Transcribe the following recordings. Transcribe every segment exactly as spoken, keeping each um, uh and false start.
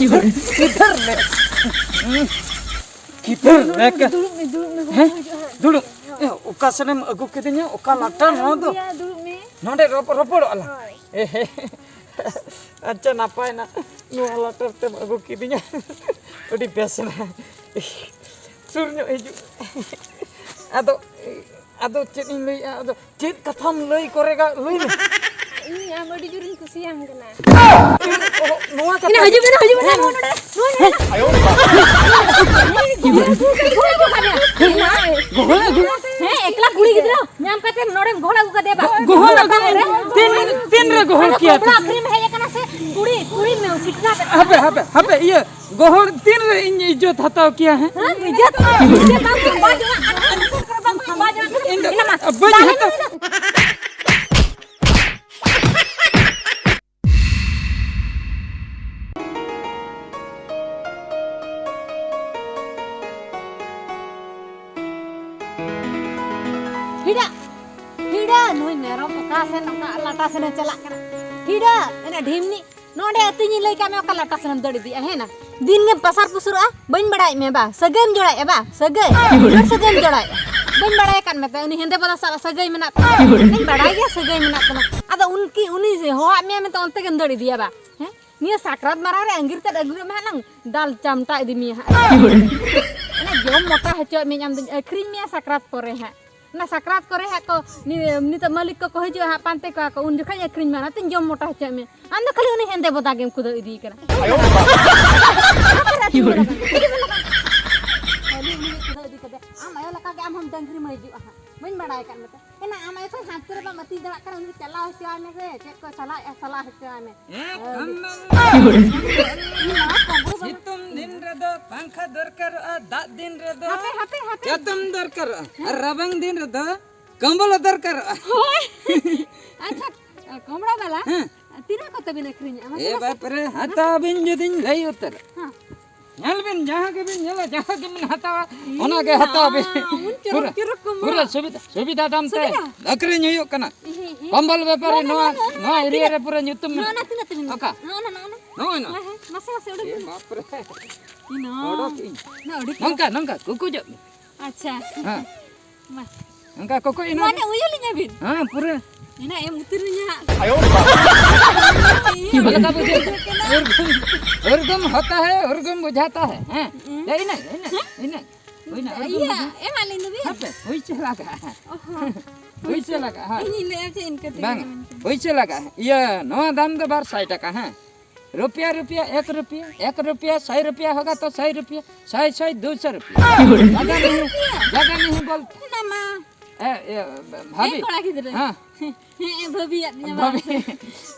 ᱠᱤᱫᱷᱟᱨ ᱞᱮ? ᱠᱤᱫᱷᱟᱨ ᱞᱮ? ᱫᱩᱲᱩᱵ ᱢᱮ, ᱫᱩᱲᱩᱵ ᱢᱮ, ᱦᱮᱸ? ᱦᱤᱡᱩᱜᱼᱟ ᱦᱟᱸᱜ᱾ ᱫᱩᱲᱩᱵ? ᱮ, ᱚᱠᱟ ᱥᱮᱱᱮᱢ ᱟᱹᱜᱩ ᱠᱤᱫᱤᱧᱟ? ᱚᱠᱟ ᱞᱟᱴᱟ ᱱᱚᱣᱟ ᱫᱚ? ᱫᱩᱲᱩᱵ ᱢᱮ, ᱫᱩᱲᱩᱵ ᱢᱮ᱾ ᱱᱚᱰᱮ ᱨᱚᱯ-, ᱨᱚᱯᱚᱲᱚᱜ ᱟᱞᱟᱝ᱾ ᱦᱳᱭ᱾ ᱮ, ᱟᱪᱪᱷᱟ, ᱱᱟᱯᱟᱭ ᱱᱟ᱾ ᱱᱚᱣᱟ ᱞᱟᱴᱟ ᱛᱮᱢ ᱟᱹᱜᱩ ᱠᱤᱫᱤᱧᱟ᱾ ᱟᱹᱰᱤ ᱵᱮᱥ ᱮᱱᱟ᱾ ᱥᱩᱨ ᱧᱚᱜ ᱦᱤᱡᱩᱜ᱾ ᱟᱫᱚ, ᱟᱫᱚ ᱪᱮᱫ ᱤᱧ ᱞᱟᱹᱭᱮᱜᱼᱟ? ᱟᱫᱚ ᱪᱮᱫ ᱠᱟᱛᱷᱟᱢ ᱞᱟᱹᱭ ᱠᱚᱨᱮᱜᱟ? ᱞᱟᱹᱭ ᱢᱮ᱾ ᱤᱧ ᱟᱢ ᱟᱹᱰᱤ ᱡᱳᱨᱤᱧ ᱠᱩᱥᱤᱭᱟᱢ ᱠᱟᱱᱟ᱾ ᱚ, ᱱᱚᱣᱟ ᱠᱟᱛᱷᱟ᱾ ᱦᱤᱡᱩᱜ ᱢᱮ, ᱦᱤᱡᱩᱜ ᱢᱮ, ᱦᱮᱸ? ᱱᱚᱰᱮ, ᱱᱚᱰᱮ᱾ ᱜᱚᱦᱚᱲ ᱟᱹᱜᱩ᱾ ᱦᱮᱸ, ᱮᱠᱞᱟ ᱠᱩᱲᱤ ᱜᱤᱫᱽᱨᱟᱹ ᱧᱟᱢ ᱠᱟᱛᱮ ᱱᱚᱰᱮᱢ ᱜᱚᱦᱚᱲ ᱟᱹᱜᱩ ᱠᱟᱫᱮᱭᱟ ᱵᱟ? ᱜᱚᱦᱚᱲ ᱟᱹᱜᱩ᱾ ᱛᱤᱱ, ᱛᱤᱱ ᱨᱮ ᱜᱚᱦᱚᱲ ᱠᱮᱭᱟ ᱯᱮ? ᱠᱚᱲᱟ ᱟᱹᱠᱷᱨᱤᱧ ᱦᱮᱡ ᱟᱠᱟᱱᱟ ᱥᱮ ᱠᱩᱲᱤ, ᱠᱩᱲᱤ ᱢᱮ, ᱥᱤᱴᱱᱟ ᱠᱟᱱᱟ᱾ ᱦᱟᱯᱮ, ᱦᱟᱯᱮ, ᱦᱟᱯᱮ, ᱤᱭᱟᱹ, ᱜᱚᱦᱚᱲ ᱛᱤᱱ ᱨᱮ ᱤᱧ ᱤᱡᱽᱡᱚᱛ ᱦᱟᱛᱟᱣ ᱠᱮᱭᱟ, ᱦᱮᱸ? ᱦᱮᱸ, ᱤᱡᱽᱡᱚᱛ, ᱤᱡᱽᱡᱚᱛ ᱵᱟᱝ ᱥᱟᱢᱵᱟᱣ ᱡᱚᱝᱟ, ᱵᱟᱝ ᱥᱟᱢᱵᱟᱣ ᱡᱚᱝᱟ᱾ ᱤᱧ ᱫᱚ ᱵᱟᱹᱧ ᱦᱟᱛᱟᱣ᱾ ᱦᱤᱲᱟ, ᱦᱤᱲᱟ, ᱱᱩᱭ ᱢᱮᱨᱚᱢ ᱚᱠᱟ ᱥᱮᱱ, ᱚᱠᱟ ᱞᱟᱴᱟ ᱥᱮᱱᱮ ᱪᱟᱞᱟᱜ ᱠᱟᱱᱟ? ᱦᱤᱲᱟ, ᱮᱱᱟ ᱰᱷᱤᱢᱱᱤ, ᱱᱚᱰᱮ ᱟᱹᱛᱤᱧ ᱞᱟᱹᱭ ᱠᱟᱜ ᱢᱮ, ᱚᱠᱟ ᱞᱟᱴᱟ ᱥᱮᱱᱮᱢ ᱫᱟᱹᱲ ᱤᱫᱤᱜᱼᱟ? ᱦᱮᱸ ᱱᱟ, ᱫᱤᱱ ᱜᱮᱢ ᱯᱟᱥᱟᱨ ᱯᱩᱥᱩᱨᱚᱜᱼᱟ, ᱵᱟᱹᱧ ᱵᱟᱲᱟᱭᱮᱫ ᱢᱮᱭᱟ ᱵᱟ, ᱥᱟᱹᱜᱟᱹᱭᱮᱢ ᱡᱚᱲᱟᱭᱮᱫᱼᱟ ᱵᱟ, ᱥᱟᱹᱜᱟᱹᱭ, ᱫᱩᱞᱟᱹᱲ ᱥᱟᱹᱜᱟᱹᱭᱮᱢ ᱡᱚᱲᱟᱭᱮᱫᱼᱟ, ᱵᱟᱹᱧ ᱵᱟᱲᱟᱭ ᱟᱠᱟᱫ ᱢᱮᱛᱮ, ᱩᱱᱤ ᱦᱮᱸᱫᱮ ᱵᱚᱫᱟ ᱥᱟᱞᱟᱜ ᱥᱟᱹᱜᱟᱹᱭ ᱢᱮᱱᱟᱜ ᱛᱟᱢᱟ, ᱤᱧ ᱵᱟᱲᱟᱭ ᱜᱮᱭᱟ ᱥᱟᱹᱜᱟᱹᱭ ᱢᱮᱱᱟᱜ ᱛᱟᱢᱟ, ᱟᱫᱚ ᱩᱱᱠᱤ, ᱩᱱᱤ ᱦᱚᱦᱚᱣᱟᱫ ᱢᱮᱭᱟ ᱢᱮᱱᱛᱮ ᱚᱱᱛᱮ ᱜᱮᱢ ᱫᱟᱹᱲ ᱤᱫᱤᱭᱟ ᱵᱟ, ᱦᱮᱸ? ᱱᱤᱭᱟᱹ ᱥᱟᱠᱨᱟᱛ ᱢᱟᱨᱟᱝ ᱨᱮ ᱟᱸᱜᱤᱨ ᱛᱮᱫ ᱟᱹᱜᱩᱭ ᱢᱮ ᱦᱟᱸᱜ, ᱞᱟᱝ ᱫᱟᱞ ᱪᱟᱢᱴᱟ ᱤᱫᱤ ᱢᱮᱭᱟ ᱦᱟᱸᱜ᱾ ᱚᱱᱟ ᱡᱚᱢ ᱢᱚᱴᱟ ᱦᱚᱪᱚᱭᱮᱫ ᱢᱮᱭᱟᱹᱧ, ᱟᱢ ᱫᱚᱧ ᱟᱹᱠᱷᱨᱤᱧ ᱢᱮᱭᱟ ᱥᱟᱠᱨᱟᱛ ᱯᱚᱨᱮ ᱦᱟᱸᱜ᱾ ᱚᱱᱟ ᱥᱟᱠᱨᱟᱛ ᱠᱚᱨᱮ ᱦᱟᱸᱜ ᱠᱚ, ᱱᱤ-, ᱱᱤᱛᱚᱜ ᱢᱟᱹᱞᱤᱠ ᱠᱚᱠᱚ ᱦᱤᱡᱩᱜᱼᱟ ᱦᱟᱸᱜ, ᱯᱟᱱᱛᱮ ᱠᱚᱣᱟ ᱠᱚ, ᱩᱱ ᱡᱚᱠᱷᱚᱡ ᱤᱧ ᱟᱹᱠᱷᱨᱤᱧ ᱢᱮᱭᱟ, ᱚᱱᱟᱛᱮᱧ ᱡᱚᱢ ᱢᱚᱴᱟ ᱦᱚᱪᱚᱭᱮᱫ ᱢᱮᱭᱟ᱾ ᱟᱢ ᱫᱚ ᱠᱷᱟᱹᱞᱤ ᱩᱱᱤ ᱦᱮᱸᱫᱮ ᱵᱚᱫᱟ ᱜᱮᱢ ᱠᱷᱩᱫᱟᱹᱣ ᱤᱫᱤᱭᱮ ᱠᱟᱱᱟ᱾ ᱟᱯᱮ ᱨᱮ ᱟᱹᱛᱩ ᱢᱚᱬᱮ ᱠᱟᱱᱟ᱾ ᱠᱷᱟᱹᱞᱤ ᱩᱱᱤ ᱜᱮ ᱠᱷᱩᱫᱟᱹᱣ ᱤᱫᱤ ᱠᱟᱫᱮ᱾ ᱟᱢ ᱟᱭᱳ ᱞᱮᱠᱟ ᱜᱮ ᱟᱢ ᱦᱚᱸᱢ ᱰᱟᱹᱝᱨᱤ ᱢᱟᱹᱭᱡᱩᱜᱼᱟ ᱦᱟᱸᱜ᱾ ᱵᱟᱹᱧ ᱵᱟᱲᱟᱭ ᱟᱠᱟᱫ ᱢᱮᱛᱮ᱾ ᱮᱱᱟ ᱟᱢ ᱟᱭᱳ ᱠᱷᱚᱱ ᱦᱟᱱᱛᱮ ᱨᱮ ᱵᱟᱢ ᱟᱹᱛᱤᱧ ᱫᱟᱲᱮᱭᱟᱜ ᱠᱟᱱᱟ, ᱩᱱᱤ ᱪᱟᱞᱟᱣ ᱦᱚᱪᱚᱣᱟᱭ ᱢᱮ ᱥᱮ, ᱪᱮᱫ ᱠᱚ ᱥᱟᱞᱟᱭᱮᱫᱼᱟ, ᱥᱟᱞᱟ ᱦᱚᱪᱚᱣᱟᱭ ᱢᱮ᱾ ᱦᱮᱸ, ᱦᱳᱭ᱾ ᱠᱷᱟᱱ ᱫᱚ ᱤᱧ ᱢᱟ ᱠᱚᱢᱵᱚᱞ ᱵᱟᱹᱱᱩᱜ ᱥᱤᱛᱩᱝ ᱫᱤᱱ ᱨᱮᱫᱚ ᱯᱟᱝᱠᱷᱟ ᱫᱚᱨᱠᱟᱨᱚᱜᱼᱟ, ᱫᱟᱜ ᱫᱤᱱ ᱨᱮᱫᱚ ᱦᱟᱯᱮ, ᱦᱟᱯᱮ, ᱦᱟᱯᱮ᱾ ᱪᱟᱛᱚᱢ ᱫᱚᱨᱠᱟᱨᱚᱜᱼᱟ, ᱟᱨ ᱨᱟᱵᱟᱝ ᱫᱤᱱ ᱨᱮᱫᱚ ᱠᱚᱢᱵᱚᱞ ᱫᱚᱨᱠᱟᱨᱚᱜᱼᱟ᱾ ᱦᱳᱭ᱾ ᱟᱪᱪᱷᱟ, ᱠᱚᱢᱲᱟ ᱵᱟᱞᱟ, ᱦᱮᱸ᱾ ᱛᱤᱱᱟᱹᱜ ᱠᱚᱛᱮ ᱵᱤᱱ ᱟᱹᱠᱷᱨᱤᱧᱮᱜᱼᱟ? ᱢᱟᱥᱮ, ᱮ ᱢᱟᱥᱮ᱾ ᱵᱟᱯ ᱨᱮ, ᱦᱟᱛᱟᱣ ᱵᱤᱱ ᱡᱩᱫᱤᱧ ᱞᱟᱹᱭ ᱩᱛᱟᱹᱨᱟ᱾ ᱦᱮᱸ᱾ ᱧᱮᱞ ᱵᱤᱱ, ᱡᱟᱦᱟᱸ ᱜᱮᱵᱤᱱ ᱧᱮᱞᱟ, ᱡᱟᱦᱟᱸ ᱜᱮᱵᱤᱱ ᱦᱟᱛᱟᱣᱟ, ᱚᱱᱟ ᱜᱮ ᱦᱟᱛᱟᱣ ᱵᱤᱱ᱾ ᱩᱱ ᱪᱚᱨᱚᱠ ᱯᱩᱨᱟᱹ, ᱪᱚᱨᱚᱠ ᱠᱚᱢᱵᱚᱞ᱾ ᱯᱩᱨᱟᱹ ᱥᱩᱵᱤᱫᱷᱟ, ᱥᱩᱵᱤᱫᱷᱟ ᱫᱟᱢ ᱛᱮ ᱥᱩᱵᱤᱫᱷᱟ? ᱟᱹᱠᱷᱨᱤᱧ ᱦᱩᱭᱩᱜ ᱠᱟᱱᱟ᱾ ᱦᱮᱸ, ᱦᱮᱸ, ᱦᱮᱸ᱾ ᱠᱚᱢᱵᱚᱞ ᱵᱮᱯᱟᱨᱤ ᱱᱚᱣᱟ, ᱱᱚᱣᱟ, ᱱᱚᱣᱟ, ᱱᱚᱣᱟ ᱱᱚᱣᱟ area ᱛᱤᱱᱟᱹᱜ? ᱨᱮ ᱯᱩᱨᱟᱹ ᱧᱩᱛᱩᱢ ᱱᱚᱣᱟ, ᱢᱮᱱᱟᱜᱼᱟ᱾ ᱱᱚᱣᱟ ᱛᱤᱱᱟᱹᱜ ᱛᱮᱵᱤᱱ ᱚᱠᱟ? ᱱᱚᱣᱟ, ᱱᱚᱣᱟ, ᱱᱚᱣᱟ, ᱱᱚᱣᱟ᱾ ᱱᱚᱜᱼᱚᱭ ᱱᱚᱣᱟ᱾ ᱦᱮᱸ, ᱦᱮᱸ᱾ ᱢᱟᱥᱮ, ᱢᱟᱥᱮ, ᱚᱰᱚᱠ ᱮ ᱢᱮ᱾ ᱵᱟᱯ ᱨᱮ᱾ ᱤᱱᱟ᱾ ᱚᱰᱚᱠ ᱤᱧ᱾ ᱱᱟ, ᱚᱰᱚᱠ ᱢᱮ᱾ ᱱᱚᱝᱠᱟ, ᱱᱚᱝᱠᱟ, ᱠᱩᱠᱩᱡᱚᱜ ᱢᱮ᱾ ᱟᱪᱪᱷᱟ᱾ ᱦᱮᱸ᱾ ᱢᱟ᱾ ᱱᱚᱝᱠᱟ ᱠᱩᱠᱩᱡ ᱮᱱᱟ ᱢᱟᱱᱮ ᱵᱤᱱ? ᱩᱭᱩ ᱞᱤᱧᱟ ᱵᱤᱱ? ᱦᱮᱸ, ᱯᱩᱨᱟᱹ᱾ ᱤᱱᱟ ᱮᱢ ᱩᱛᱟᱹᱨ ᱞᱤᱧᱟ ᱦᱟᱸᱜ᱾ ᱟᱭᱳ ᱵᱟᱵᱟ᱾ ᱪᱮᱫ ᱞᱮᱠᱟ ᱵᱩᱡᱷᱟᱹᱜ ᱠᱟᱱᱟ? ᱩᱨᱜᱩᱢ, ᱩᱨᱜᱩᱢ ᱦᱚᱛᱟ ᱦᱮ, ᱩᱨᱜᱩᱢ ᱵᱩᱡᱷᱟᱛᱟ ᱦᱮ, ᱦᱮᱸ? ᱦᱩᱸ᱾ ᱮ, ᱤᱱᱟᱹ, ᱤᱱᱟᱹ, ᱦᱮᱸ? ᱤᱱᱟᱹ᱾ ᱦᱩᱭᱱᱟ, ᱩᱨᱜᱩᱢ ᱤᱭᱟᱹ, ᱵᱩᱡᱷᱟᱹᱣ᱾ ᱮᱢᱟ ᱞᱤᱧ ᱫᱚ ᱵᱤᱱ? ᱦᱟᱯᱮ, ᱯᱩᱭᱥᱟᱹ ᱞᱟᱜᱟᱜᱼᱟ᱾ ᱚ ᱦᱚᱸ᱾ ᱯᱩᱭᱥᱟᱹ ᱞᱟᱜᱟᱜᱼᱟ, ᱦᱳᱭ᱾ ᱤᱧᱤᱧ ᱞᱟᱹᱭᱟ ᱪᱮᱫ ᱤᱱᱠᱟᱹ ᱛᱮᱜᱮ ᱵᱟᱝ, ᱢᱮᱱᱛᱮ᱾ ᱯᱩᱭᱥᱟᱹ ᱞᱟᱜᱟᱜᱼᱟ᱾ ᱤᱭᱟᱹ, ᱱᱚᱣᱟ ᱫᱟᱢ ᱫᱚ ᱵᱟᱨ ᱥᱟᱭ ᱴᱟᱠᱟ, ᱦᱮᱸ᱾ ᱨᱩᱯᱤᱭᱟ, ᱨᱩᱯᱤᱭᱟ, ᱮᱠ ᱨᱩᱯᱤᱭᱟ, ᱮᱠ ᱨᱩᱯᱤᱭᱟ, ᱥᱟᱭ ᱨᱩᱯᱤᱭᱟ ᱦᱳᱜᱟ ᱛᱚ ᱥᱟᱭ ᱨᱩᱯᱤᱭᱟ, ᱥᱟᱭ, ᱥᱟᱭ, ᱫᱩ ᱥᱚ ᱨᱩᱯᱤᱭᱟ᱾ ᱡᱟᱫᱟ ᱱᱟᱦᱤ, ᱡᱟᱫᱟ ᱱᱟᱦᱤ ᱵᱚᱞ᱾ ᱚᱱᱟ ᱢᱟ᱾ ᱮ, ᱮ, ᱵᱷᱟᱵᱤ᱾ ᱦᱮᱸ, ᱠᱚᱲᱟ ᱜᱤᱫᱽᱨᱟᱹ᱾ ᱦᱮᱸ᱾ ᱦᱮᱸ, ᱵᱷᱟᱹᱵᱤᱭᱟᱜ ᱫᱤᱧᱟ ᱵᱷᱟᱵᱤ᱾ ᱵᱟᱨ ᱥᱟᱭ᱾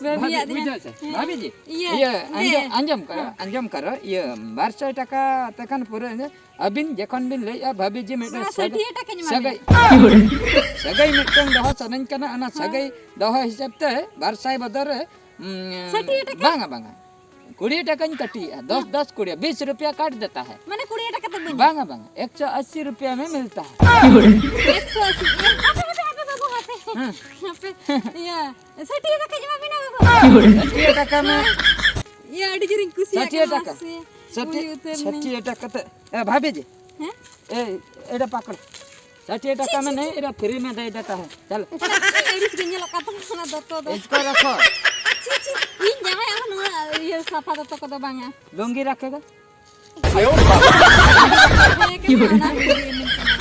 ᱵᱷᱟᱹᱵᱤᱭᱟᱜ ᱵᱷᱟᱵᱤ, ᱫᱤᱧᱟ᱾ ᱵᱩᱡᱷᱟᱹᱣ ᱥᱮ? ᱦᱮᱸ᱾ ᱵᱷᱟᱵᱤ ᱡᱤ, ᱤᱭᱟᱹ, ᱤᱭᱟᱹ, ᱟᱸᱡᱚᱢ, ᱤᱭᱟᱹ᱾ ᱟᱸᱡᱚᱢ ᱠᱟᱨᱚ, ᱦᱮᱸ᱾ ᱟᱸᱡᱚᱢ ᱠᱟᱨᱚ, ᱤᱭᱟᱹ, ᱵᱟᱨ ᱥᱟᱭ ᱴᱟᱠᱟ ᱛᱮᱠᱷᱟᱱ ᱯᱩᱨᱟᱹ ᱟᱹᱵᱤᱱ ᱡᱚᱠᱷᱚᱱ ᱵᱤᱱ ᱞᱟᱹᱭᱮᱜᱼᱟ, ᱵᱷᱟᱵᱤ ᱡᱤ ᱢᱤᱫᱴᱮᱱ ᱚᱱᱟ ᱥᱟᱹᱜᱟᱹᱭ, ᱥᱟᱹᱴᱭᱟᱹ ᱴᱟᱠᱟᱧ ᱮᱢᱟ ᱥᱟᱹᱜᱟᱹᱭ, ᱵᱤᱱᱟ᱾ ᱥᱟᱹᱜᱟᱹᱭ ᱢᱤᱫᱴᱮᱱ ᱫᱚᱦᱚ ᱥᱟᱱᱟᱧ ᱠᱟᱱᱟ, ᱚᱱᱟ ᱦᱮᱸ᱾ ᱥᱟᱹᱜᱟᱹᱭ ᱫᱚᱦᱚ ᱦᱤᱥᱟᱹᱵ ᱛᱮ ᱵᱟᱨ ᱥᱟᱭ ᱵᱚᱫᱚᱞ ᱨᱮ, ᱩᱸ, ᱥᱟᱹᱴᱭᱟᱹ ᱴᱟᱠᱟ? ᱵᱟᱝᱟ, ᱵᱟᱝᱟ, ᱠᱩᱲᱤ ᱴᱟᱠᱟᱧ ᱠᱟᱹᱴᱤᱭᱮᱜᱼᱟ, ᱫᱚᱥ, ᱦᱮᱸ᱾ ᱫᱚᱥ, ᱠᱩᱲᱤ, ᱵᱤᱥ ᱨᱩᱯᱤᱭᱟ ᱠᱟᱴ ᱫᱮᱛᱟ ᱦᱮ᱾ ᱢᱟᱱᱮ ᱠᱩᱲᱤ ᱴᱟᱠᱟ ᱛᱮ ᱵᱟᱹᱧ ᱵᱟᱝᱟ, ᱵᱟᱝᱟ, ᱮᱠᱥᱚ ᱟᱥᱤ ᱨᱩᱯᱤᱭᱟ ᱢᱮ ᱢᱤᱞᱛᱟ ᱦᱮ᱾ ᱮᱠᱥᱚ ᱟᱥᱤ? ᱦᱟᱯᱮ, ᱦᱟᱯᱮ, ᱦᱟᱯᱮ, ᱵᱟᱹᱵᱩ, ᱦᱟᱯᱮ᱾ ᱦᱮᱸ᱾ ᱦᱟᱯᱮ, ᱤᱭᱟᱹ, ᱥᱟᱹᱴᱭᱟᱹ ᱴᱟᱠᱟᱧ ᱮᱢᱟ ᱵᱤᱱᱟ, ᱵᱟᱹᱵᱩ᱾ ᱥᱟᱹᱴᱭᱟᱹ ᱴᱟᱠᱟ ᱢᱮ᱾ ᱤᱭᱟᱹ, ᱟᱹᱰᱤ ᱡᱳᱨᱤᱧ ᱠᱩᱥᱤᱭᱟᱜ ᱥᱟᱹᱴᱭᱟᱹ ᱠᱟᱱᱟ, ᱴᱟᱠᱟ᱾ ᱢᱟᱥᱮ᱾ ᱥᱟᱹᱴᱭᱟᱹ, ᱩᱭᱩ ᱩᱛᱟᱹᱨ ᱱᱟᱹᱧ᱾ ᱥᱟᱹᱴᱭᱟᱹ ᱴᱟᱠᱟ ᱛᱮ᱾ ᱮ, ᱵᱷᱟᱵᱤ ᱡᱤ᱾ ᱦᱮᱸ? ᱮ, ᱮᱰᱟ ᱯᱟᱠᱲ᱾ ᱥᱟᱹᱴᱭᱟᱹ ᱴᱟᱠᱟ ᱪᱤ, ᱪᱤ, ᱢᱮᱱᱮ, ᱪᱤ᱾ ᱮᱰᱟ ᱯᱷᱨᱤ ᱢᱮ ᱫᱮ ᱫᱮᱛᱟ ᱦᱮ᱾ ᱪᱟᱞ᱾ ᱟᱹᱲᱤᱥ ᱜᱮ ᱧᱮᱞᱚᱜ ᱠᱟᱱ ᱛᱟᱢᱟ ᱚᱱᱟ ᱫᱚᱛᱚ ᱫᱚ᱾ ᱤᱥᱠᱚ ᱨᱟᱠᱷᱚ᱾ ᱪᱤ, ᱪᱤ, ᱤᱧ ᱡᱟᱶᱟᱭ ᱟᱢ ᱱᱚᱣᱟ ᱤᱭᱟᱹ ᱥᱟᱯᱷᱟ ᱫᱚᱛᱚ ᱠᱚᱫᱚ ᱵᱟᱝᱟ᱾ ᱞᱩᱝᱜᱤ ᱨᱟᱠᱷᱮᱜᱟ᱾ ᱦᱮᱸ, ᱠᱟᱱᱟ, ᱚᱱᱟ ᱠᱚᱜᱮ ᱮᱢᱟᱹᱧ ᱠᱟᱱᱟ᱾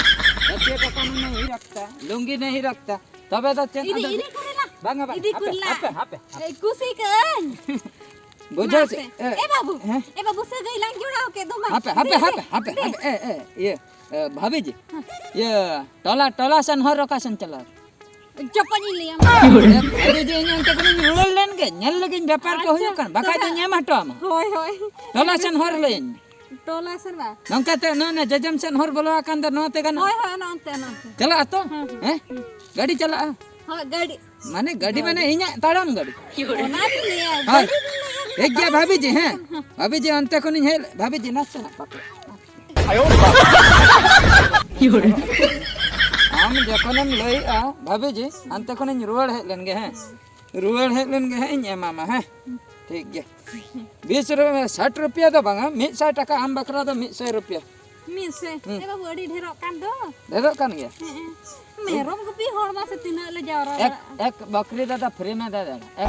ᱥᱟᱹᱴᱭᱟᱹ ᱴᱟᱠᱟ ᱢᱮᱱᱮ ᱦᱤ ᱨᱟᱠᱷᱛᱟ, ᱞᱩᱝᱜᱤ ᱱᱮ ᱦᱤ ᱨᱟᱠᱷᱛᱟ᱾ ᱛᱚᱵᱮ ᱫᱚ ᱪᱮᱫ ᱤᱫᱤ, ᱟᱫᱚ ᱤᱫᱤ ᱠᱩᱨᱞᱟ᱾ ᱵᱟᱝᱟ, ᱵᱟᱝᱟ, ᱤᱫᱤ ᱦᱟᱯᱮ, ᱠᱩᱨᱞᱟ᱾ ᱦᱟᱯᱮ, ᱦᱟᱯᱮ, ᱦᱟᱯᱮ᱾ ᱮ, ᱠᱩᱥᱤ ᱠᱟᱹᱧ᱾ ᱵᱩᱡᱷᱟᱹᱣ ᱢᱟ ᱪᱮ? ᱦᱟᱯᱮ᱾ ᱮ, ᱮ ᱵᱟᱹᱵᱩ, ᱦᱮᱸ? ᱮ ᱵᱟᱹᱵᱩ, ᱥᱟᱹᱜᱟᱹᱭ ᱞᱟᱝ ᱡᱚᱲᱟᱣ ᱠᱮᱫ ᱫᱚ ᱢᱟ᱾ ᱦᱟᱯᱮ, ᱦᱟᱯᱮ, ᱫᱮ, ᱦᱟᱯᱮ, ᱫᱮ, ᱦᱟᱯᱮ, ᱫᱮ᱾ ᱦᱟᱯᱮ, ᱮ, ᱮ, ᱤᱭᱟᱹ, ᱮ, ᱵᱷᱟᱵᱤ ᱡᱤ᱾ ᱦᱮᱸ᱾ ᱤᱭᱟᱹ, ᱴᱚᱞᱟ, ᱴᱚᱞᱟ ᱥᱮᱱ ᱦᱚᱨ ᱚᱠᱟ ᱥᱮᱱ ᱪᱟᱞᱟᱣ? ᱪᱚᱯᱚᱡ ᱤᱧ ᱞᱟᱹᱭᱟᱢᱟ᱾ ᱮ, ᱵᱷᱟᱵᱤ ᱡᱤ, ᱤᱧ ᱚᱱᱛᱮ ᱠᱷᱚᱱᱤᱧ ᱨᱩᱣᱟᱹᱲ ᱞᱮᱱ ᱜᱮ, ᱧᱮᱞ ᱞᱮᱜᱤᱧ ᱵᱮᱯᱟᱨ ᱠᱚ ᱟᱪᱪᱷᱟ, ᱦᱩᱭᱩᱜ ᱠᱟᱱ, ᱵᱟᱠᱷᱟᱡ ᱫᱚ ᱛᱚᱵᱮ ᱧᱮᱢ ᱦᱚᱴᱚ ᱟᱢᱟ᱾ ᱦᱳᱭ, ᱦᱳᱭ᱾ ᱴᱚᱞᱟ ᱥᱮᱱ ᱦᱚᱨ ᱞᱟᱹᱭᱟᱹᱧ ᱢᱮ᱾ ᱴᱚᱞᱟ ᱥᱮᱱ ᱵᱟ? ᱱᱚᱝᱠᱟ ᱛᱮ, ᱱᱚᱜᱼᱚ ᱱᱟ ᱡᱚᱡᱚᱢ ᱥᱮᱱ ᱦᱚᱨ ᱵᱚᱞᱚ ᱟᱠᱟᱱ ᱫᱚ, ᱱᱚᱣᱟ ᱛᱮ ᱜᱟᱱᱚᱜᱼᱟ? ᱦᱳᱭ, ᱦᱳᱭ, ᱚᱱᱟ ᱚᱱᱛᱮ, ᱚᱱᱟ ᱚᱱᱛᱮ᱾ ᱪᱟᱞᱟᱜᱼᱟ ᱛᱚ? ᱦᱮᱸ, ᱦᱮᱸ᱾ ᱦᱮᱸ? ᱜᱟᱹᱰᱤ ᱪᱟᱞᱟᱜᱼᱟ? ᱦᱳᱭ, ᱜᱟᱹᱰᱤ᱾ ᱢᱟᱱᱮ ᱜᱟᱹᱰᱤ ᱢᱟᱱᱮ ᱜᱟᱹᱰᱤ᱾ ᱤᱧᱟᱜ ᱛᱟᱲᱟᱢ ᱜᱟᱹᱰᱤ᱾ ᱚᱱᱟ ᱜᱮ ᱞᱟᱹᱭᱟ, ᱦᱳᱭ᱾ ᱜᱟᱹᱰᱤ ᱵᱤᱱ ᱞᱟᱹᱭᱟ, ᱴᱷᱤᱠ ᱜᱮᱭᱟ, ᱵᱷᱟᱵᱤ ᱡᱤ, ᱦᱮᱸ᱾ ᱦᱮᱸ᱾ ᱵᱷᱟᱵᱤ ᱡᱤ, ᱚᱱᱛᱮ ᱠᱷᱚᱱᱤᱧ ᱦᱮᱡ, ᱵᱷᱟᱵᱤ ᱡᱤ, ᱱᱟᱥᱮᱱᱟᱜ ᱯᱟᱠᱲ᱾ ᱟᱭᱳ ᱵᱟᱵᱟ᱾ ᱟᱢ ᱡᱚᱠᱷᱚᱱᱮᱢ ᱞᱟᱹᱭᱮᱜᱼᱟ, ᱵᱷᱟᱵᱤ ᱡᱤ, ᱦᱟᱱᱛᱮ ᱠᱷᱚᱱᱤᱧ ᱨᱩᱣᱟᱹᱲ ᱦᱮᱡ ᱞᱮᱱ ᱜᱮ, ᱦᱮᱸ᱾ ᱨᱩᱣᱟᱹᱲ ᱦᱮᱡ ᱞᱮᱱ ᱜᱮ ᱦᱟᱸᱜ ᱤᱧ ᱮᱢᱟᱢᱟ, ᱦᱮᱸ᱾ ᱴᱷᱤᱠ ᱜᱮᱭᱟ᱾ ᱵᱤᱥ ᱨᱩᱯᱤᱭᱟ, ᱥᱟᱴ ᱨᱩᱯᱤᱭᱟ ᱫᱚ ᱵᱟᱝᱟ, ᱢᱤᱫ ᱥᱟᱭ ᱴᱟᱠᱟ ᱟᱢ ᱵᱟᱠᱷᱨᱟ ᱫᱚ ᱢᱤᱫ ᱥᱟᱭ ᱨᱩᱯᱤᱭᱟ᱾ ᱢᱤᱫ ᱥᱟᱭ? ᱦᱩᱸ᱾ ᱮ ᱵᱟᱹᱵᱩ, ᱟᱹᱰᱤ ᱰᱷᱮᱨᱚᱜ ᱠᱟᱱ ᱫᱚ᱾ ᱰᱷᱮᱨᱚᱜ ᱠᱟᱱ ᱜᱮᱭᱟ? ᱦᱮᱸ᱾ ᱢᱮᱨᱚᱢ ᱜᱩᱯᱤ ᱦᱚᱲ ᱢᱟᱥᱮ ᱛᱤᱱᱟᱹᱜ ᱞᱮ ᱡᱟᱣᱨᱟ ᱮᱠ, ᱫᱟᱲᱮᱭᱟᱜᱼᱟ? ᱮᱠ ᱵᱚᱠᱨᱤ ᱫᱟᱫᱟ ᱯᱷᱨᱤ ᱢᱮ ᱫᱟᱫᱟ᱾ ᱮᱠ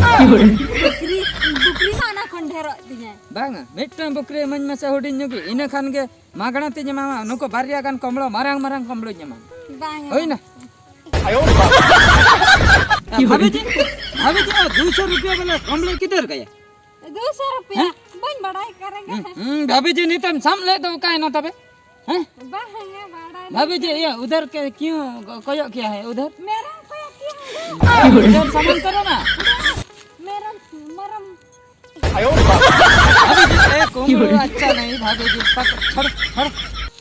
ᱵᱚᱠᱨᱤ, ᱵᱚᱠᱨᱤ ᱢᱟ ᱚᱱᱟ ᱠᱷᱚᱱ ᱰᱷᱮᱨᱚᱜ ᱛᱤᱧᱟᱹ᱾ ᱵᱟᱝᱟ, ᱢᱤᱫᱴᱟᱝ ᱵᱚᱠᱨᱤ ᱤᱢᱟᱹᱧ ᱢᱮᱥᱮ ᱦᱩᱰᱤᱧ ᱧᱚᱜᱤᱡ, ᱤᱱᱟᱹ ᱠᱷᱟᱱ ᱜᱮ ᱢᱟᱜᱽᱱᱟ ᱛᱤᱧ ᱮᱢᱟᱢᱟ᱾ ᱱᱩᱠᱩ ᱵᱟᱨᱭᱟ ᱜᱟᱱ ᱠᱚᱢᱵᱽᱲᱳ, ᱢᱟᱨᱟᱝ ᱢᱟᱨᱟᱝ ᱠᱚᱢᱵᱽᱲᱳᱧ ᱮᱢᱟᱢᱟ᱾ ᱵᱟᱝᱟ᱾ ᱦᱩᱭᱱᱟ? ᱵᱷᱟᱵᱤ ᱡᱤ, ᱵᱷᱟᱵᱤ ᱡᱤ, ᱫᱩᱥᱚ ᱨᱩᱯᱤᱭᱟ ᱵᱟᱞᱟ ᱠᱚᱢᱵᱽᱲᱳ ᱠᱤᱫᱷᱟᱨ ᱜᱟᱭᱟ? ᱫᱩᱥᱚ ᱨᱩᱯᱤᱭᱟ? ᱦᱮᱸ? ᱵᱟᱹᱧ ᱵᱟᱲᱟᱭ ᱚᱠᱟᱨᱮ ᱦᱩᱸ, ᱜᱟᱭᱟ᱾ ᱦᱩᱸ, ᱵᱷᱟᱵᱤ ᱡᱤ ᱱᱤᱛᱮᱢ ᱥᱟᱵ ᱞᱮᱫ ᱫᱚ ᱚᱠᱟᱭᱮᱱᱟ ᱛᱚᱵᱮ? ᱦᱮᱸ? ᱵᱟᱝᱟ, ᱵᱟᱲᱟᱭ ᱵᱷᱟᱵᱤ ᱡᱤ, ᱵᱟᱹᱱᱩᱜ᱾ ᱤᱭᱟᱹ, ᱩᱫᱷᱟᱨ ᱠᱮ, ᱠᱤᱭᱩ ᱠᱚᱭᱚᱜ ᱠᱤᱭᱟ ᱦᱮ ᱩᱫᱷᱟᱨ? ᱢᱮᱨᱚᱢ ᱠᱚᱭᱚᱜ ᱠᱤᱭᱟ ᱩᱫᱷᱟᱨ? ᱩᱫᱷᱟᱨ ᱥᱟᱢᱟᱱ ᱠᱚᱨᱮ ᱱᱟ? ᱢᱮᱨᱚᱢ, ᱢᱮᱨᱚᱢ᱾ ᱵᱷᱟᱵᱤ ᱡᱤ, ᱮ, ᱠᱩᱢᱵᱽᱲᱩ ᱟᱪᱪᱷᱟ ᱱᱟᱦᱤ, ᱵᱷᱟᱵᱤ ᱡᱤ, ᱯᱟᱠ-, ᱪᱷᱚᱲ, ᱪᱷᱚᱲ᱾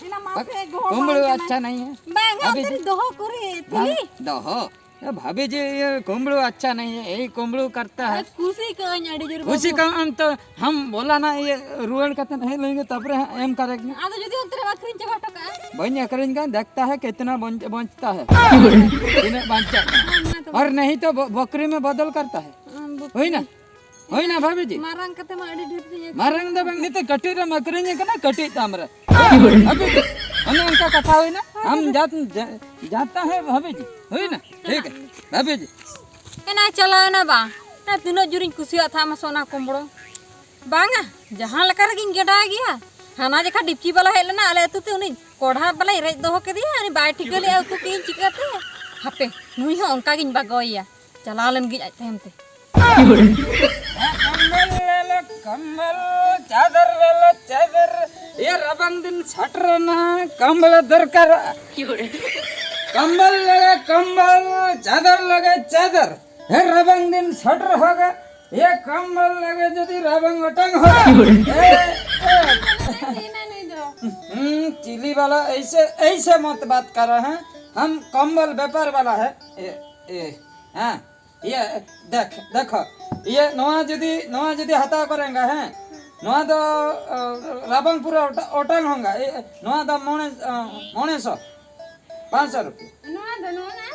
ᱮᱱᱟ ᱢᱟ ᱯᱟᱠ-, ᱯᱮ ᱜᱚᱦᱚᱲ ᱠᱩᱢᱵᱽᱲᱩ ᱵᱟᱲᱟᱭ ᱠᱟᱱᱟ᱾ ᱟᱪᱪᱷᱟ ᱱᱟᱦᱤ ᱦᱮ᱾ ᱵᱟᱝᱟ, ᱵᱷᱟᱵᱤ ᱚᱱᱛᱮ ᱡᱤ, ᱨᱮ ᱫᱚᱦᱚ ᱠᱚᱨᱮ, ᱵᱷᱟ-, ᱛᱷᱤᱞᱤ᱾ ᱫᱚᱦᱚ᱾ ए भाभी जी, ये कुंबड़ू अच्छा नहीं है, यही कुंबड़ू करता है। ᱟᱨ ᱠᱩᱥᱤ ᱠᱟᱹᱜᱼᱟᱹᱧ ᱟᱹᱰᱤ ᱡᱳᱨ ᱠᱩᱥᱤ ᱵᱟᱹᱵᱩ᱾ ᱠᱟᱜᱼᱟᱢ ᱛᱚ हम बोला ना, ये ᱨᱩᱣᱟᱹᱲ ᱠᱟᱛᱮ ᱦᱮᱡ ᱞᱮᱱ ᱜᱮ, ᱛᱟᱯᱚᱨᱮ ᱦᱟᱸᱜ ᱮᱢ ᱠᱟᱨᱮ ᱜᱮ᱾ ᱟᱫᱚ ᱡᱩᱫᱤ ᱚᱱᱛᱮ ᱨᱮᱢ ᱟᱹᱠᱷᱨᱤᱧ ᱪᱟᱵᱟ ᱦᱚᱴᱚ ᱠᱟᱜᱼᱟ? ᱵᱟᱹᱧ ᱟᱹᱠᱷᱨᱤᱧ ᱠᱟᱱ, ᱫᱮᱠᱷᱛᱟ ᱦᱮ ᱠᱤᱛᱱᱟ ᱵᱚᱧᱪ-, ᱵᱚᱧᱪᱛᱟ ᱦᱮ᱾ ᱛᱤᱱᱟᱹᱜ ᱵᱟᱧᱪᱟᱜ ᱠᱟᱱᱟ᱾ ᱦᱮᱸ, ᱢᱟ ᱛᱚᱵᱮ᱾ और नहीं तो ब-, बकरी में बदल करता है। ᱦᱮᱸ, ᱵᱚᱠᱨᱤ᱾ ᱦᱩᱭᱱᱟ? ᱦᱩᱭᱱᱟ ᱵᱷᱟᱵᱤ ᱡᱤ? ᱢᱟᱨᱟᱝ ᱠᱟᱛᱮ ᱢᱟ ᱟᱹᱰᱤ ᱰᱷᱮᱨ ᱜᱤᱧ ᱟᱹᱠᱷᱨᱤᱧ ᱢᱟᱨᱟᱝ ᱫᱚ ᱠᱟᱱᱟ᱾ ᱵᱟᱝ, ᱱᱤᱛᱚᱜ ᱠᱟᱹᱴᱤᱡ ᱨᱮᱢ ᱟᱹᱠᱷᱨᱤᱧ ᱠᱟᱱᱟ, ᱠᱟᱹᱴᱤᱡ ᱫᱟᱢ ᱨᱮ᱾ ᱵᱷᱟᱵᱤ ᱡᱤ, ᱚᱱᱮ ᱚᱱᱠᱟ ᱠᱟᱛᱷᱟ ᱦᱩᱭᱱᱟ᱾ ᱟᱢ ᱡᱟᱛ-, ᱡᱟ-, ᱡᱟᱛᱟ ᱦᱮ ᱵᱷᱟᱵᱤ ᱡᱤ᱾ ᱦᱩᱭᱱᱟ? ᱴᱷᱤᱠ ᱦᱮ᱾ ᱵᱷᱟᱵᱤ ᱡᱤ᱾ ᱮᱱᱟ ᱪᱟᱞᱟᱣ ᱮᱱᱟ ᱵᱟᱝ? ᱮᱱᱟ ᱛᱤᱱᱟᱹᱜ ᱡᱳᱨᱤᱧ ᱠᱩᱥᱤᱭᱟᱜ ᱛᱟᱦᱮᱸᱫ ᱢᱟᱥᱮ ᱚᱱᱟ ᱠᱩᱢᱵᱽᱲᱳ᱾ ᱵᱟᱝᱟ, ᱡᱟᱦᱟᱸ ᱞᱮᱠᱟ ᱨᱮᱜᱤᱧ ᱜᱮᱰᱟ ᱜᱮᱭᱟ᱾ ᱦᱟᱱᱟ ᱡᱚᱠᱷᱟ ᱰᱤᱯᱪᱤ ᱵᱟᱞᱟ ᱦᱮᱡ ᱞᱮᱱᱟ ᱟᱞᱮ ᱟᱹᱛᱩ ᱛᱮ, ᱩᱱᱤ ᱠᱚᱲᱦᱟ ᱵᱟᱞᱟᱧ ᱨᱮᱡ ᱫᱚᱦᱚ ᱠᱮᱫᱮᱭᱟ, ᱩᱱᱤ ᱵᱟᱭ ᱴᱷᱤᱠᱟᱹ ᱞᱮᱫᱼᱟ ᱩᱠᱩ ᱠᱮᱫ ᱤᱧ ᱪᱤᱠᱟᱹᱛᱮ᱾ ᱦᱟᱯᱮ, ᱱᱩᱭ ᱦᱚᱸ ᱚᱱᱠᱟ ᱜᱤᱧ ᱵᱟᱜᱟᱣᱮᱭᱟ᱾ ᱪᱟᱞᱟᱣ ᱞᱮᱱ ᱜᱤᱧ ᱟᱡ ᱛᱟᱭᱚᱢ ᱛᱮ᱾ ᱠᱚᱢᱵᱚᱞ ᱞᱮ ᱞᱮ ᱠᱚᱢᱵᱚᱞ, ᱪᱟᱫᱚᱨ ᱞᱮ ᱞᱮ ᱪᱟᱫᱚᱨ, ᱮ ᱨᱟᱵᱟᱝ ᱫᱤᱱ ᱥᱮᱴᱮᱨᱮᱱᱟ, ᱠᱚᱢᱵᱚᱞ ᱫᱚᱨᱠᱟᱨᱚᱜᱼᱟ᱾ ᱠᱚᱢᱵᱚᱞ ᱞᱮ ᱞᱮ ᱠᱚᱢᱵᱚᱞ, ᱪᱟᱫᱚᱨ ᱞᱮ ᱞᱮ ᱪᱟᱫᱚᱨ, ᱮ ᱨᱟᱵᱟᱝ ᱫᱤᱱ ᱥᱮᱴᱮᱨ ᱦᱚᱜᱟ, ᱮ ᱠᱚᱢᱵᱚᱞ ᱞᱮ ᱞᱮ ᱡᱩᱫᱤ ᱨᱟᱵᱟᱝ ᱚᱴᱟᱝ ᱦᱚᱜᱟ, ᱮ, ᱮ, ᱦᱩᱸ, चिली वाला ऐसे, ऐसे मत बात करो, हैं? हम कंबल व्यापार वाला है। ए, ए, हाँ। ᱤᱭᱟᱹ, ᱫᱮᱠᱷ, ᱫᱮᱠᱷᱚ᱾ ᱤᱭᱟᱹ, ᱱᱚᱣᱟ ᱡᱩᱫᱤ, ᱱᱚᱣᱟ ᱡᱩᱫᱤ ᱦᱟᱛᱟᱣ ᱠᱚᱨᱮᱸᱜᱟ, ᱦᱮᱸ? ᱱᱚᱣᱟ ᱫᱚ, ᱚ, ᱨᱟᱵᱟᱝ ᱯᱩᱨᱟᱹ ᱚᱴᱟ-, ᱚᱴᱟᱝ ᱦᱚᱸᱜᱟ᱾ ᱤᱭᱟᱹ, ᱱᱚᱣᱟ ᱫᱚ ᱢᱚᱬᱮ, ᱚ, ᱢᱚᱬᱮ ᱥᱚ᱾ ᱯᱟᱸᱪ ᱥᱚ ᱨᱩᱯᱤᱭᱟ᱾ ᱱᱚᱣᱟ ᱫᱚ, ᱱᱚᱣᱟ ᱱᱟ?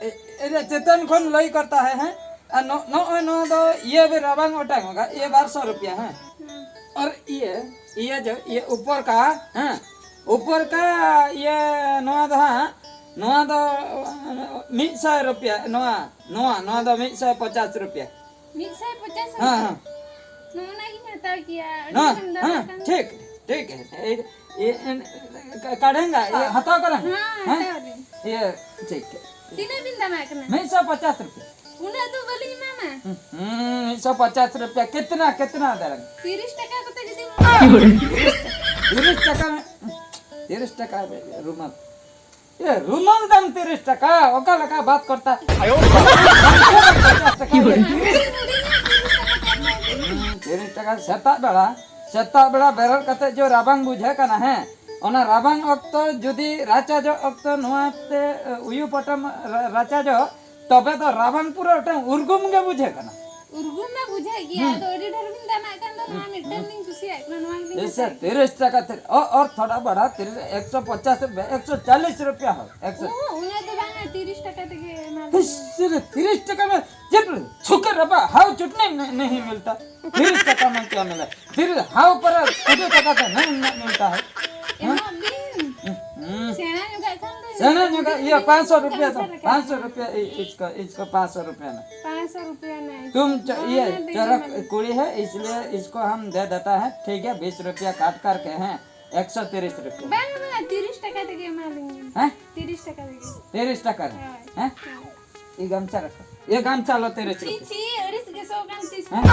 ᱮ, ᱮ, ᱪᱮᱛᱟᱱ ᱠᱷᱚᱱ ᱞᱟᱹᱭ ᱠᱚᱨᱛᱟ ᱦᱮ, ᱦᱮᱸ? ᱟᱨ ᱱᱚ-, ᱱᱚᱜᱼᱚᱭ ᱱᱚᱣᱟ ᱫᱚ ᱤᱭᱟᱹ ᱵᱮ ᱨᱟᱵᱟᱝ ᱚᱴᱟᱝ ᱚᱜᱟ, ᱤᱭᱟᱹ ᱵᱟᱨ ᱥᱚ ᱨᱩᱯᱤᱭᱟ, ᱦᱮᱸ᱾ ᱦᱮᱸ᱾ ᱟᱨ ᱤᱭᱟᱹ, ᱤᱭᱟᱹ ᱡᱚ, ᱤᱭᱟᱹ ᱩᱯᱚᱨ ᱠᱟ, ᱦᱮᱸ, ᱩᱯᱚᱨ ᱠᱟ, ᱤᱭᱟᱹ ᱱᱚᱣᱟ ᱫᱚ ᱦᱟᱸᱜ, ᱱᱚᱣᱟ ᱫᱚ ᱢᱤᱫ ᱥᱟᱭ ᱨᱩᱯᱤᱭᱟ, ᱱᱚᱣᱟ, ᱱᱚᱣᱟ, ᱱᱚᱣᱟ ᱫᱚ ᱢᱤᱫ ᱥᱟᱭ ᱯᱚᱪᱟᱥ ᱨᱩᱯᱤᱭᱟ᱾ ᱢᱤᱫ ᱥᱟᱭ ᱯᱚᱪᱟᱥ ᱦᱮᱸ, ᱨᱩᱯᱤᱭᱟ? ᱦᱮᱸ᱾ ᱱᱚᱜᱼᱚ ᱱᱟ ᱜᱤᱧ ᱦᱟᱛᱟᱣ ᱠᱮᱭᱟ, ᱟᱹᱰᱤ ᱱᱚᱣᱟ, ᱫᱟᱢ ᱫᱟᱢ ᱦᱮᱸ, ᱠᱟᱱᱟ᱾ ᱴᱷᱤᱠ, ᱴᱷᱤᱠ ᱦᱮᱸ, ᱮ, ᱮ, ᱮ, ᱠᱟᱴᱮᱝᱜᱟ, ᱤᱭᱟᱹ, ᱦᱟᱛᱟᱣ ᱠᱟᱨᱮ? ᱦᱮᱸ, ᱦᱮᱸ? ᱦᱟᱛᱟᱣ ᱟᱹᱞᱤᱧ᱾ ᱤᱭᱟᱹ, ᱴᱷᱤᱠ᱾ ᱛᱤᱱᱟᱹᱜ ᱵᱤᱱ ᱫᱟᱢᱟᱜ ᱠᱟᱱᱟ? ᱢᱤᱫ ᱥᱚ ᱯᱚᱪᱟᱥ ᱨᱩᱯᱤᱭᱟ᱾ ᱩᱱᱟᱹᱜ ᱫᱚ ᱵᱟᱹᱞᱤᱧ ᱮᱢᱟᱢᱟ᱾ ᱦᱩᱸ, ᱢᱤᱫ ᱥᱚ ᱯᱚᱪᱟᱥ ᱨᱩᱯᱤᱭᱟ᱾ ᱠᱤᱛᱱᱟ, ᱠᱤᱛᱱᱟ ᱫᱮ ᱨᱮ? ᱛᱤᱨᱤᱥ ᱴᱟᱠᱟ ᱠᱚᱛᱮ ᱡᱩᱫᱤ ᱛᱤᱨᱤᱥ ᱴᱟᱠᱟ ᱢᱮ, ᱛᱤᱨᱤᱥ ᱴᱟᱠᱟ ᱨᱩᱢᱟᱞ᱾ ᱮ, ᱨᱩᱢᱟᱞ ᱫᱟᱢ ᱛᱤᱨᱤᱥ ᱴᱟᱠᱟ, ᱚᱠᱟ ᱞᱮᱠᱟ ᱵᱟᱛ ᱠᱚᱨᱛᱟ? ᱯᱚᱪᱟᱥ ᱴᱟᱠᱟ ᱜᱮ᱾ ᱦᱩᱸ, ᱛᱤᱨᱤᱥ ᱴᱟᱠᱟ ᱥᱮᱛᱟᱜ ᱵᱮᱲᱟ, ᱥᱮᱛᱟᱜ ᱵᱮᱲᱟ ᱵᱮᱨᱮᱫ ᱠᱟᱛᱮ ᱡᱚ ᱨᱟᱵᱟᱝ ᱵᱩᱡᱷᱟᱹᱜ ᱠᱟᱱᱟ, ᱦᱮᱸ, ᱚᱱᱟ ᱨᱟᱵᱟᱝ ᱚᱠᱛᱚ ᱡᱩᱫᱤ ᱨᱟᱪᱟᱡᱚᱜ ᱚᱠᱛᱚ ᱱᱚᱣᱟ ᱛᱮ, ᱮ, ᱩᱭᱩ ᱯᱚᱴᱚᱢ ᱨᱟ-, ᱨᱟᱪᱟᱡᱚᱜ, ᱛᱚᱵᱮ ᱫᱚ ᱨᱟᱵᱟᱝ ᱯᱩᱨᱟᱹ ᱢᱤᱫᱴᱟᱝ ᱩᱨᱜᱩᱢ ᱜᱮ ᱵᱩᱡᱷᱟᱹᱜ ᱠᱟᱱᱟ᱾ ᱩᱨᱜᱩᱢ ᱢᱟ ᱵᱩᱡᱷᱟᱹᱜ ᱜᱮᱭᱟ, ᱦᱩᱸ᱾ ᱟᱫᱚ ᱟᱹᱰᱤ ᱰᱷᱮᱨ ᱵᱤᱱ ᱫᱟᱢᱟᱜ ᱠᱟᱱ ᱫᱚ, ᱱᱚᱣᱟ ᱦᱩᱸ, ᱢᱤᱫᱴᱟᱝ ᱦᱩᱸ᱾ ᱞᱤᱧ ᱠᱩᱥᱤᱭᱟᱜ ᱠᱟᱱᱟ, ᱱᱚᱣᱟ ᱜᱮᱞᱤᱧ ᱡᱮᱥᱮ ᱦᱟᱛᱟᱣ ᱠᱮᱫᱟ᱾ ᱛᱤᱨᱤᱥ ᱴᱟᱠᱟ ᱛᱮ, ᱚ, ᱚᱨ ᱛᱷᱚᱲᱟ ᱵᱟᱲᱟ, ᱛᱤᱨᱤᱥ, ᱮᱠᱥᱚ ᱯᱚᱪᱟᱥ ᱨᱩᱯᱤᱭᱟ, ᱮᱠᱥᱚ ᱪᱟᱞᱤᱥ ᱨᱩᱯᱤᱭᱟ ᱦᱳ, ᱮᱠᱥᱚ᱾ ᱚ, ᱩᱱᱟᱹᱜ ᱫᱚ ᱵᱟᱝᱟ, ᱛᱤᱨᱤᱥ ᱴᱟᱠᱟ ᱛᱮᱜᱮ ᱮᱢᱟ ᱞᱤᱧ ᱵᱤᱱ᱾ ᱛᱤᱨᱤᱥ ᱴᱟᱠᱟ ᱢᱮ, ᱪᱮᱫ ᱪᱷᱩᱠᱮ ᱨᱟᱵᱟ ᱦᱟᱣ ᱪᱩᱴᱱᱤ ᱱᱤ-, ᱱᱤᱦᱤ ᱢᱤᱞᱛᱟ᱾ ᱛᱤᱨᱤᱥ ᱴᱟᱠᱟ ᱢᱮ ᱠᱮᱭᱟ ᱢᱮᱞᱮ? ᱛᱤᱨᱤᱥ ᱦᱟᱣ ᱯᱟᱨᱟ ᱠᱩᱰᱤ ᱴᱟᱠᱟ ᱛᱮ ᱱᱤᱦᱤ ᱢᱤᱞᱛᱟ ᱦᱳ᱾ ᱮᱢᱚᱜ ᱵᱤᱱ᱾ ᱦᱩᱸ᱾ ᱥᱮᱬᱟ ᱧᱚᱜᱟᱜ ᱠᱷᱟᱱ ᱫᱚ ᱥᱮᱬᱟ ᱧᱚᱜᱟᱜ, ᱤᱭᱟᱹ, ᱯᱟᱸᱪᱥᱚ ᱨᱩᱯᱤᱭᱟ ᱫᱚ, ᱯᱟᱸᱪᱥᱚ ᱨᱩᱯᱤᱭᱟ, ᱤ-, ᱤᱥᱠᱚ, ᱤᱥᱠᱚ ᱯᱟᱸᱪᱥᱚ ᱨᱩᱯᱤᱭᱟ ᱢᱮ᱾ ᱯᱟᱸᱪᱥᱚ ᱨᱩᱯᱤᱭᱟ ᱢᱮ᱾ तुम च-, ᱱᱚᱣᱟ ये ᱢᱮ ᱫᱮ ᱪᱚᱨᱚᱠ ᱢᱮ᱾ कुड़ी है, इसलिए इसको हम दे देता है, ठीक है, बीस रुपया काट करके, हैं, एक सौ तीस रुपया। ᱵᱟᱝ, ᱵᱟᱝ, ᱛᱤᱨᱤᱥ ᱴᱟᱠᱟ ᱛᱮᱜᱮ ᱮᱢᱟ ᱞᱤᱧ ᱵᱤᱱ᱾ हैं? ᱛᱤᱨᱤᱥ ᱴᱟᱠᱟ ᱛᱮᱜᱮ᱾ ᱛᱤᱨᱤᱥ ᱴᱟᱠᱟ ᱨᱮ? ᱦᱳᱭ᱾ हैं? ᱦᱳᱭ᱾ ये गमछा रखो। ये गमछा लो, तेरे ᱪᱷᱤ, ᱪᱷᱤ, ᱟᱹᱲᱤᱥ ᱜᱮ ᱥᱚ ᱠᱟᱱ ᱛᱤᱥ ᱦᱮᱸ?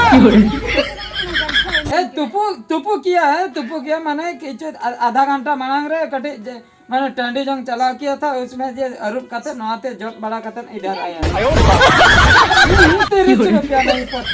ᱠᱷᱚᱱ। ᱮ, ᱛᱩᱯᱩ, ᱛᱩᱯᱩ ᱠᱤᱭᱟ ᱦᱮ, ᱛᱩᱯᱩ ᱠᱤᱭᱟ ᱢᱟᱱᱮ ᱠᱤᱪᱷᱩ ᱟ-, ᱟᱫᱷᱟ ᱜᱷᱚᱱᱴᱟ ᱢᱟᱲᱟᱝ ᱨᱮ ᱠᱟᱹᱴᱤᱡ ᱡᱮ, ᱢᱟᱱᱮ ᱴᱟᱺᱰᱤ ᱡᱚᱝ ᱪᱟᱞᱟᱣ ᱠᱤᱭᱟ ᱛᱷᱟ, ᱩᱥᱢᱮ ᱡᱮ ᱟᱹᱨᱩᱵ ᱠᱟᱛᱮ ᱱᱚᱣᱟ ᱛᱮ ᱡᱚᱫ ᱵᱟᱲᱟ ᱠᱟᱛᱮ ᱤᱫᱷᱟᱨ ᱟᱭᱟ᱾ ᱛᱤᱨᱤᱥ ᱨᱩᱯᱤᱭᱟ ᱱᱟᱦᱤ ᱯᱚ-,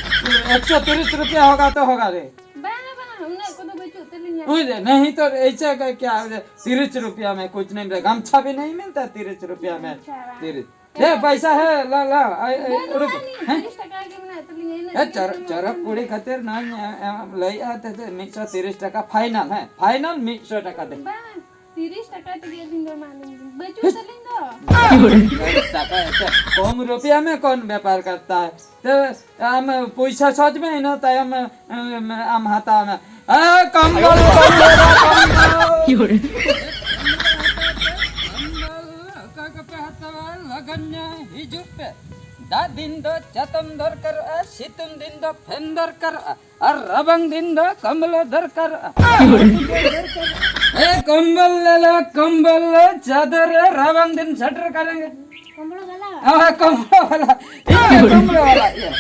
ᱮᱠᱥᱚ ᱛᱤᱨᱤᱥ ᱨᱩᱯᱤᱭᱟ ᱦᱳᱜᱟ ᱛᱚ ᱦᱳᱜᱟ ᱨᱮ᱾ ᱵᱟᱝᱟ, ᱵᱟᱝᱟ, ᱩᱱᱟᱹᱜ ᱠᱚᱫᱚ ᱵᱟᱹᱪᱩᱜ ᱛᱟᱹᱞᱤᱧᱟ᱾ ᱩᱭ ᱨᱮ, ᱱᱟᱦᱤ ᱛᱚ ᱮᱭᱥᱟ ᱠᱟ ᱠᱭᱟ, ᱛᱤᱨᱤᱥ ᱨᱩᱯᱤᱭᱟ ᱢᱮ ᱠᱩᱪ ᱱᱟᱦᱤ ᱢᱤᱞᱮᱜᱟ, ᱜᱟᱢᱪᱷᱟ ᱵᱷᱤ ᱱᱟᱦᱤ ᱢᱤᱞᱛᱟ ᱛᱤᱨᱤᱥ ᱨᱩᱯᱤᱭᱟ ᱢᱮ᱾ ᱟᱪᱪᱷᱟ, ᱵᱟᱝ᱾ ᱛᱤᱨᱤᱥ ᱮ, ᱯᱟᱭᱥᱟ ᱦᱮ, ᱞᱟ, ᱞᱟ, ᱟᱭ, ᱟᱭ, ᱵᱟᱹᱱᱩᱜ ᱩᱰᱩᱠ, ᱟᱹᱱᱤᱡ, ᱦᱮᱸ? ᱛᱤᱨᱤᱥ ᱴᱟᱠᱟ ᱜᱮ ᱢᱮᱱᱟᱜ ᱛᱟᱹᱞᱤᱧᱟ, ᱤᱱᱟᱹᱜ ᱮ, ᱜᱮ ᱪᱚᱨᱚᱠ, ᱠᱟᱱᱟ᱾ ᱪᱚᱨᱚᱠ ᱠᱩᱲᱤ ᱠᱷᱟᱹᱛᱤᱨ ᱱᱚᱣᱟᱧ, ᱮ, ᱮ, ᱞᱟᱹᱭᱮᱜᱼᱟ, ᱛᱮ, ᱛᱮ, ᱢᱤᱫ ᱥᱚ ᱛᱤᱨᱤᱥ ᱴᱟᱠᱟ ᱯᱷᱟᱭᱱᱟᱞ, ᱦᱮᱸ? ᱯᱷᱟᱭᱱᱟᱞ ᱢᱤᱫ ᱥᱚ ᱴᱟᱠᱟ ᱛᱮ᱾ ᱵᱟᱝ, ᱛᱤᱨᱤᱥ ᱴᱟᱠᱟ ᱛᱮᱜᱮ ᱟᱹᱞᱤᱧ ᱫᱚ ᱮᱢᱟ ᱞᱤᱧ ᱵᱤᱱ᱾ ᱵᱟᱹᱪᱩᱜ ᱦᱤᱥ᱾ ᱛᱟᱹᱞᱤᱧ ᱫᱚ, ᱴᱟᱠᱟ ᱮᱛᱮ ᱠᱚᱢ ᱨᱩᱯᱤᱭᱟ ᱢᱮ ᱠᱚᱱ ᱵᱮᱯᱟᱨ ᱠᱟᱨᱛᱟ ᱦᱮ? ᱛᱮ ᱟᱢ ᱯᱚᱭᱥᱟ ᱥᱚᱡ ᱢᱮ, ᱤᱱᱟᱹ ᱛᱟᱭᱚᱢ ᱮᱢ, ᱟᱢ ᱦᱟᱛᱟᱣ ᱢᱮ᱾ ᱮ, ᱠᱚᱢᱵᱚᱞ, ᱠᱚᱢᱵᱚᱞ, ᱠᱚᱢᱵᱚᱞ᱾ ᱠᱚᱢᱵᱚᱞ, ᱚᱠᱟ ᱠᱚᱯᱮ ᱦᱟᱛᱟᱣᱟ? ᱞᱚᱜᱚᱱ ᱧᱚᱜ ᱦᱤᱡᱩᱜ ᱯᱮ᱾ ᱫᱟᱜ ᱫᱤᱱ ᱫᱚ ᱪᱟᱛᱚᱢ ᱫᱚᱨᱠᱟᱨᱚᱜᱼᱟ, ᱥᱤᱛᱩᱝ ᱫᱤᱱ ᱫᱚ ᱯᱷᱮᱱ ᱫᱚᱨᱠᱟᱨᱚᱜᱼᱟ, ᱟᱨ ᱨᱟᱵᱟᱝ ᱫᱤᱱ ᱫᱚ ᱠᱚᱢᱵᱚᱞ ᱫᱚᱨᱠᱟᱨᱚᱜᱼᱟ᱾ ᱮ, ᱠᱚᱢᱵᱚᱞ ᱞᱮ ᱞᱚ, ᱠᱚᱢᱵᱚᱞ ᱞᱮ, ᱪᱟᱫᱚᱨ ᱨᱮ ᱨᱟᱵᱟᱝ ᱫᱤᱱ ᱥᱮᱴᱮᱨ ᱠᱟᱨᱮᱸᱜᱮ᱾ ᱠᱚᱢᱵᱚᱞ ᱵᱟᱞᱟ? ᱦᱮᱸ, ᱠᱚᱢᱵᱚᱞ ᱵᱟᱞᱟ᱾ ᱤᱧ ᱜᱮ ᱠᱚᱢᱵᱚᱞ ᱵᱟᱞᱟ᱾ ᱤᱭᱟᱹ,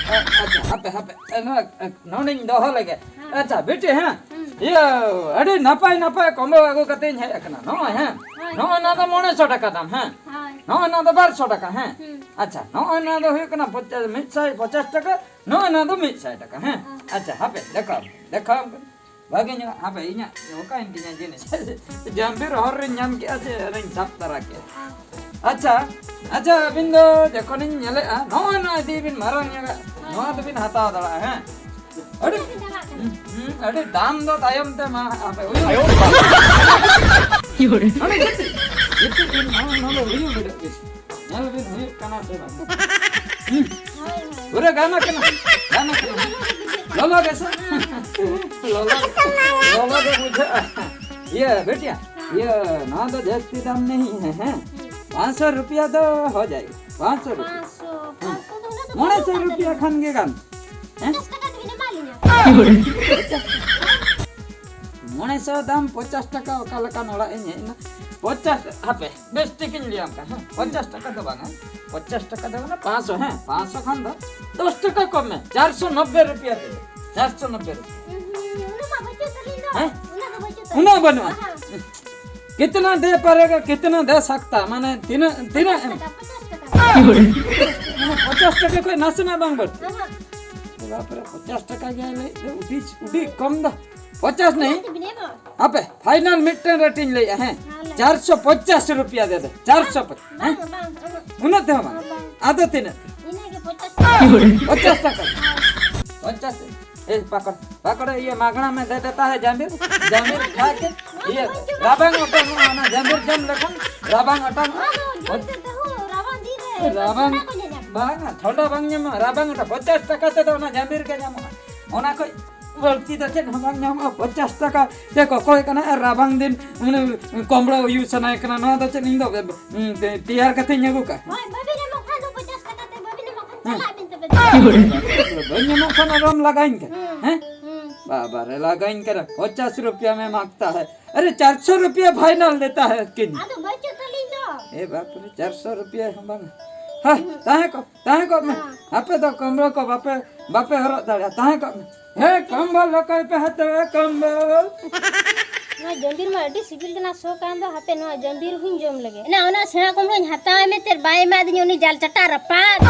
ᱟᱪᱪᱷᱟ, ᱦᱟᱯᱮ, ᱦᱟᱯᱮ᱾ ᱮ, ᱱᱚᱣᱟ, ᱮ, ᱱᱚᱰᱮᱧ ᱫᱚᱦᱚ ᱞᱮᱜᱮ᱾ ᱦᱮᱸ᱾ ᱟᱪᱪᱷᱟ, ᱵᱤᱴᱤ, ᱦᱮᱸ? ᱦᱩᱸ᱾ ᱤᱭᱟᱹ, ᱟᱹᱰᱤ ᱱᱟᱯᱟᱭ, ᱱᱟᱯᱟᱭ ᱠᱚᱢᱵᱚᱞ ᱟᱹᱜᱩ ᱠᱟᱛᱮᱧ ᱦᱮᱡ ᱟᱠᱟᱱᱟ᱾ ᱱᱚᱜᱼᱚᱭ, ᱦᱮᱸ? ᱦᱳᱭ᱾ ᱱᱚᱜᱼᱚᱭ ᱱᱚᱣᱟ ᱫᱚ ᱢᱚᱬᱮ ᱥᱚ ᱴᱟᱠᱟ ᱫᱟᱢ, ᱦᱮᱸ? ᱦᱳᱭ᱾ ᱱᱚᱜᱼᱚᱭ ᱱᱚᱣᱟ ᱫᱚ ᱵᱟᱨ ᱥᱚ ᱴᱟᱠᱟ, ᱦᱮᱸ? ᱦᱩᱸ᱾ ᱟᱪᱪᱷᱟ, ᱱᱚᱜᱼᱚᱭ ᱱᱚᱣᱟ ᱫᱚ ᱦᱩᱭᱩᱜ ᱠᱟᱱᱟ ᱯᱚᱪᱟᱥ, ᱢᱤᱫ ᱥᱟᱭ ᱯᱚᱪᱟᱥ ᱴᱟᱠᱟ, ᱱᱚᱜᱼᱚᱭ ᱱᱚᱣᱟ ᱫᱚ ᱢᱤᱫ ᱥᱟᱭ ᱴᱟᱠᱟ, ᱦᱮᱸ? ᱦᱮᱸ᱾ ᱟᱪᱪᱷᱟ, ᱦᱟᱯᱮ, ᱫᱮᱠᱷᱟᱣ, ᱫᱮᱠᱷᱟᱣ᱾ ᱵᱷᱟᱜᱮ ᱧᱚᱜ, ᱦᱟᱯᱮ, ᱤᱧᱟᱹᱜ ᱚᱠᱟᱭᱮᱱ ᱛᱤᱧᱟ ᱡᱤᱱᱤᱥ? ᱡᱟᱢᱵᱤᱨ ᱦᱚᱨ ᱨᱤᱧ ᱧᱟᱢ ᱠᱮᱜᱼᱟ ᱥᱮ ᱟᱨᱤᱧ ᱥᱟᱵ ᱛᱟᱨᱟ ᱠᱮᱜᱼᱟ᱾ ᱟᱪᱪᱷᱟ, ᱟᱪᱪᱷᱟ, ᱟᱹᱵᱤᱱ ᱫᱚ ᱡᱚᱠᱷᱚᱱᱤᱧ ᱧᱮᱞᱮᱜᱼᱟ, ᱱᱚᱜᱼᱚᱭ ᱱᱚᱣᱟ ᱤᱫᱤ ᱵᱤᱱ ᱢᱟᱨᱟᱝ ᱧᱚᱜᱟᱜ, ᱱᱚᱣᱟ ᱫᱚᱵᱤᱱ ᱦᱟᱛᱟᱣ ᱫᱟᱲᱮᱭᱟᱜᱼᱟ, ᱦᱮᱸ? ᱟᱹᱰᱤ, ᱦᱩᱸ, ᱦᱩᱸ, ᱟᱹᱰᱤ ᱫᱟᱢ ᱫᱚ ᱛᱟᱭᱚᱢ ᱛᱮ ᱢᱟ, ᱦᱟᱯᱮ, ᱩᱭᱩᱝ᱾ ᱟᱹᱰᱤ ᱡᱟᱹᱥᱛᱤ, ᱡᱟᱹᱥᱛᱤ ᱵᱤᱱ, ᱱᱚᱣᱟ, ᱱᱚᱣᱟ ᱫᱚ ᱩᱭᱩᱝ ᱵᱤᱰᱟᱹᱜ ᱵᱤᱱ᱾ ᱧᱮᱞ ᱵᱤᱱ ᱦᱩᱭᱩᱜ ᱠᱟᱱᱟ ᱥᱮ ᱵᱟᱝ? ᱦᱩᱸ᱾ ᱦᱳᱭ, ᱦᱳᱭ᱾ ᱯᱩᱨᱟᱹ ᱜᱟᱱ ᱠᱟᱱᱟ᱾ ᱜᱟᱱ ᱠᱟᱱᱟ᱾ ᱞᱚᱞᱚ ᱜᱮ ᱥᱮ? ᱞᱚᱞᱚ, ᱞᱚᱞᱚ ᱜᱮ ᱵᱩᱡᱷᱟᱹᱜᱼᱟ᱾ ᱤᱭᱟᱹ, ᱵᱮᱴᱤᱭᱟ, ᱤᱭᱟᱹ, ᱱᱚᱣᱟ ᱫᱚ ᱡᱟᱹᱥᱛᱤ ᱫᱟᱢ ᱱᱟᱦᱤ ᱦᱮᱸ, ᱦᱮᱸ? ᱯᱟᱸᱪ ᱥᱚ ᱨᱩᱯᱤᱭᱟ ᱫᱚ ᱦᱳ ᱡᱟᱭᱮᱜᱟ᱾ ᱯᱟᱸᱪ ᱥᱚ ᱨᱩᱯᱤᱭᱟ᱾ ᱯᱟᱸᱪ ᱥᱚ, ᱯᱟᱸᱪ ᱥᱚ ᱫᱚ ᱩᱱᱟᱹᱜ ᱫᱚ ᱢᱚᱬᱮ ᱥᱚ ᱵᱟᱹᱱᱩᱜ ᱨᱩᱯᱤᱭᱟ ᱠᱟᱫᱟ᱾ ᱠᱷᱟᱱ ᱜᱮ ᱜᱟᱱ᱾ ᱦᱮᱸ? ᱯᱚᱪᱟᱥ ᱴᱟᱠᱟ ᱫᱚᱵᱤᱱ ᱮᱢᱟ ᱞᱤᱧᱟ᱾ ᱢᱚᱬᱮ ᱥᱚ ᱫᱟᱢ, ᱯᱚᱪᱟᱥ ᱴᱟᱠᱟ, ᱚᱠᱟ ᱞᱮᱠᱟᱱ ᱚᱲᱟᱜ ᱤᱧ ᱦᱮᱡ ᱮᱱᱟ? ᱯᱚᱪᱟᱥ, ᱦᱟᱯᱮ, ᱵᱮᱥ ᱴᱷᱤᱠ ᱤᱧ ᱞᱟᱹᱭᱟᱢ ᱠᱟᱱᱟ, ᱦᱮᱸ? ᱯᱚᱪᱟᱥ ᱴᱟᱠᱟ ᱫᱚ ᱵᱟᱝᱟ, ᱯᱚᱪᱟᱥ ᱴᱟᱠᱟ ᱫᱚ ᱵᱟᱝᱟ, ᱯᱟᱸᱪ ᱥᱚ, ᱦᱮᱸ? ᱯᱟᱸᱪ ᱥᱚ ᱠᱷᱟᱱ ᱫᱚ ᱫᱚᱥ ᱴᱟᱠᱟ ᱠᱚᱢ ᱢᱮ, ᱪᱟᱨ ᱥᱚ ᱱᱚᱵᱵᱮ ᱨᱩᱯᱤᱭᱟ ᱛᱮ, ᱪᱟᱨ ᱥᱚ ᱱᱚᱵᱵᱮ ᱨᱩᱯᱤᱭᱟ᱾ ᱦᱩᱸ, ᱩᱱᱟᱹᱜ ᱢᱟ ᱵᱟᱹᱪᱩᱜ ᱛᱟᱹᱞᱤᱧ ᱫᱚ᱾ ᱦᱮᱸ? ᱩᱱᱟᱹᱜ ᱫᱚ ᱵᱟᱹᱪᱩᱜ ᱛᱟᱹᱞᱤᱧ᱾ ᱩᱱᱟᱹᱜ ᱵᱟᱹᱱᱩᱜᱼᱟ? ᱦᱮᱸ᱾ ᱠᱤᱛᱱᱟ ᱫᱮ ᱯᱟᱨᱮᱜᱟ, ᱠᱤᱛᱱᱟ ᱫᱮ ᱥᱟᱠᱛᱟ, ᱢᱟᱱᱮ ᱛᱤᱱᱟᱹᱜ, ᱛᱤᱱᱟᱹᱜ ᱮᱢ? ᱯᱚᱪᱟᱥ ᱴᱟᱠᱟ, ᱯᱚᱪᱟᱥ ᱴᱟᱠᱟ᱾ ᱢᱟᱱᱮ ᱯᱚᱪᱟᱥ ᱴᱟᱠᱟ ᱠᱷᱚᱱ ᱱᱟᱥᱮᱱᱟᱜ ᱵᱟᱝ ᱵᱟᱹᱲᱛᱤ᱾ ᱦᱮᱸ, ᱦᱮᱸ᱾ ᱵᱟᱯ ᱨᱮ, ᱯᱚᱪᱟᱥ ᱴᱟᱠᱟ ᱜᱮ ᱞᱟᱹᱭ ᱫᱚ, ᱩᱰᱤ, ᱩᱰᱤ ᱠᱚᱢ ᱫᱚ᱾ ᱯᱚᱪᱟᱥ ᱱᱟᱦᱤ᱾ ᱛᱤᱱᱟᱹᱜ ᱵᱤᱱ ᱮᱢᱟ? ᱦᱟᱯᱮ, final ᱢᱤᱫᱴᱮᱱ rate ᱤᱧ ᱞᱟᱹᱭᱮᱜᱼᱟ, ᱦᱮᱸ? ᱦᱮᱸ, ᱞᱟᱹᱭ ᱪᱟᱨᱥᱚ ᱯᱚᱪᱟᱥ ᱨᱩᱯᱤᱭᱟ ᱫᱮ ᱫᱮ, ᱪᱟᱨᱥᱚ ᱯᱚᱪᱟᱥ, ᱦᱮᱸ? ᱵᱟᱝ, ᱵᱟᱝ, ᱩᱱᱟᱹᱜ᱾ ᱩᱱᱟᱹᱜ ᱛᱮᱦᱚᱸ ᱵᱟᱝ? ᱵᱟᱝ᱾ ᱟᱫᱚ ᱛᱤᱱᱟᱹᱜ? ᱤᱱᱟᱹᱜᱮ ᱯᱚᱪᱟᱥ᱾ ᱯᱚᱪᱟᱥ ᱴᱟᱠᱟ? ᱯᱚᱪᱟᱥ᱾ ᱮ, ᱯᱟᱠᱚᱲ, ᱯᱟᱠᱚᱲ, ᱤᱭᱟᱹ, ᱢᱟᱜᱽᱱᱟ ᱢᱮ ᱫᱮ ᱫᱮᱛᱟ ᱦᱮ ᱡᱟᱢᱵᱤᱨ, ᱡᱟᱢᱵᱤᱨ ᱠᱷᱟ ᱠᱮ, ᱤᱭᱟᱹ, ᱨᱟᱵᱟᱝ ᱚᱴᱟᱝᱚᱜᱼᱟ, ᱚᱱᱟ ᱡᱟᱢᱵᱤᱨ ᱡᱚᱢ ᱞᱮᱠᱷᱟᱱ ᱨᱟᱵᱟᱝ ᱚᱴᱟᱝᱚᱜᱼᱟ᱾ ᱚᱱᱟ ᱫᱚ ᱦᱳᱭ ᱥᱮ, ᱵᱟᱹᱦᱩ, ᱨᱟᱵᱟᱝ ᱫᱤᱱ ᱨᱮ ᱨᱟᱵᱟᱝ ᱛᱷᱚᱱᱰᱟ ᱠᱚ ᱧᱟᱧᱟᱢᱟ᱾ ᱵᱟᱝᱟ, ᱛᱷᱚᱱᱰᱟ ᱵᱟᱝ ᱧᱟᱢᱚᱜᱼᱟ, ᱨᱟᱵᱟᱝ ᱨᱮ ᱯᱚᱧᱪᱟᱥ ᱴᱟᱠᱟ ᱛᱮᱫᱚ ᱚᱱᱟ ᱡᱟᱢᱵᱤᱨ ᱜᱮ ᱧᱟᱢᱚᱜᱼᱟ᱾ ᱚᱱᱟ ᱠᱷᱚᱡ ᱵᱟᱹᱲᱛᱤ ᱫᱚ ᱪᱮᱫ ᱦᱚᱸ ᱵᱟᱝ ᱧᱟᱢᱚᱜᱼᱟ᱾ ᱯᱚᱧᱪᱟᱥ ᱴᱟᱠᱟ ᱛᱮ ᱠᱚ ᱠᱚᱭ ᱠᱟᱱᱟ ᱟᱨ ᱨᱟᱵᱟᱝ ᱫᱤᱱ ᱢᱟᱱᱮ ᱠᱚᱢᱵᱲᱚ ᱩᱭᱩ ᱥᱟᱱᱟᱭᱮ ᱠᱟᱱᱟ᱾ ᱱᱚᱣᱟ ᱫᱚ ᱪᱮᱫ ᱤᱧ ᱫᱚ, ᱩᱸ, ᱛᱮ-, ᱛᱮᱭᱟᱨ ᱠᱟᱛᱮᱧ ᱟᱹᱜᱩ ᱠᱟᱜ? ᱦᱳᱭ, ᱵᱟᱹᱵᱤᱱ ᱮᱢᱚᱜ ᱠᱷᱟᱱ ᱫᱚ ᱯᱚᱧᱪᱟᱥ ᱴᱟᱠᱟ ᱛᱮ ᱵᱟᱹᱵᱤᱱ ᱮᱢᱚᱜ ᱠᱷᱟᱱ ᱦᱮᱸ᱾ ᱪᱟᱞᱟᱜ ᱟᱹᱵᱤᱱ ᱛᱚᱵᱮ᱾ ᱵᱟᱹᱧ ᱮᱢᱚᱜ ᱠᱷᱟᱱ ᱟᱨᱚᱢ ᱞᱟᱜᱟᱧ ᱠᱟᱱᱟ᱾ ᱦᱩᱸ, ᱦᱮᱸ? ᱦᱩᱸ᱾ ᱵᱟᱵᱟ ᱨᱮ, ᱞᱟᱜᱟᱧ ᱠᱟᱱᱟ᱾ ᱯᱚᱧᱪᱟᱥ ᱨᱩᱯᱤᱭᱟ ᱢᱮ ᱢᱟᱜᱽᱛᱟ ᱦᱮ᱾ ᱟᱨᱮ, ᱪᱟᱨᱥᱚ ᱨᱩᱯᱤᱭᱟ ᱯᱷᱟᱭᱱᱟᱞ ᱫᱮᱛᱟ ᱦᱮ ᱠᱤᱱ᱾ ᱟᱫᱚ ᱵᱟᱹᱪᱩᱜ ᱛᱟᱹᱞᱤᱧ ᱫᱚ᱾ ᱮ ᱵᱟᱯ ᱨᱮ, ᱪᱟᱨᱥᱚ ᱨᱩᱯᱤᱭᱟ ᱦᱚᱸ ᱵᱟᱝ᱾ ᱦᱟ, ᱛᱟᱦᱮᱸ ᱠᱚ, ᱛᱟᱦᱮᱸ ᱠᱚᱜ ᱢᱮ᱾ ᱦᱮᱸ᱾ ᱟᱯᱮ ᱫᱚ ᱠᱚᱢᱵᱚᱞ ᱠᱚ ᱵᱟᱯᱮ, ᱵᱟᱯᱮ ᱦᱚᱨᱚᱜ ᱫᱟᱲᱮᱭᱟᱜᱼᱟ᱾ ᱛᱟᱦᱮᱸ ᱠᱚᱜ ᱢᱮ᱾ ᱦᱮᱸ, ᱠᱚᱢᱵᱚᱞ ᱚᱠᱚᱭ ᱯᱮ ᱦᱟᱛᱟᱣᱟ, ᱠᱚᱢᱵᱚᱞ? ᱱᱚᱣᱟ ᱡᱟᱢᱵᱤᱨ ᱢᱟ ᱟᱹᱰᱤ ᱥᱤᱵᱤᱞ ᱠᱟᱱᱟ, ᱥᱚ ᱠᱟᱱ ᱫᱚ᱾ ᱦᱟᱯᱮ, ᱱᱚᱣᱟ ᱡᱟᱢᱵᱤᱨ ᱦᱚᱸᱧ ᱡᱚᱢ ᱞᱮᱜᱮ᱾ ᱮᱱᱟ ᱚᱱᱟ ᱥᱮᱬᱟ ᱠᱚᱢᱵᱚᱞ ᱦᱟᱛᱟᱣ ᱟᱭ ᱢᱮ, ᱛᱮᱨ ᱵᱟᱭ ᱮᱢᱟᱫᱤᱧᱟ, ᱩᱱᱤ ᱡᱟᱞ ᱪᱟᱴᱟ ᱨᱟᱯᱟᱜ᱾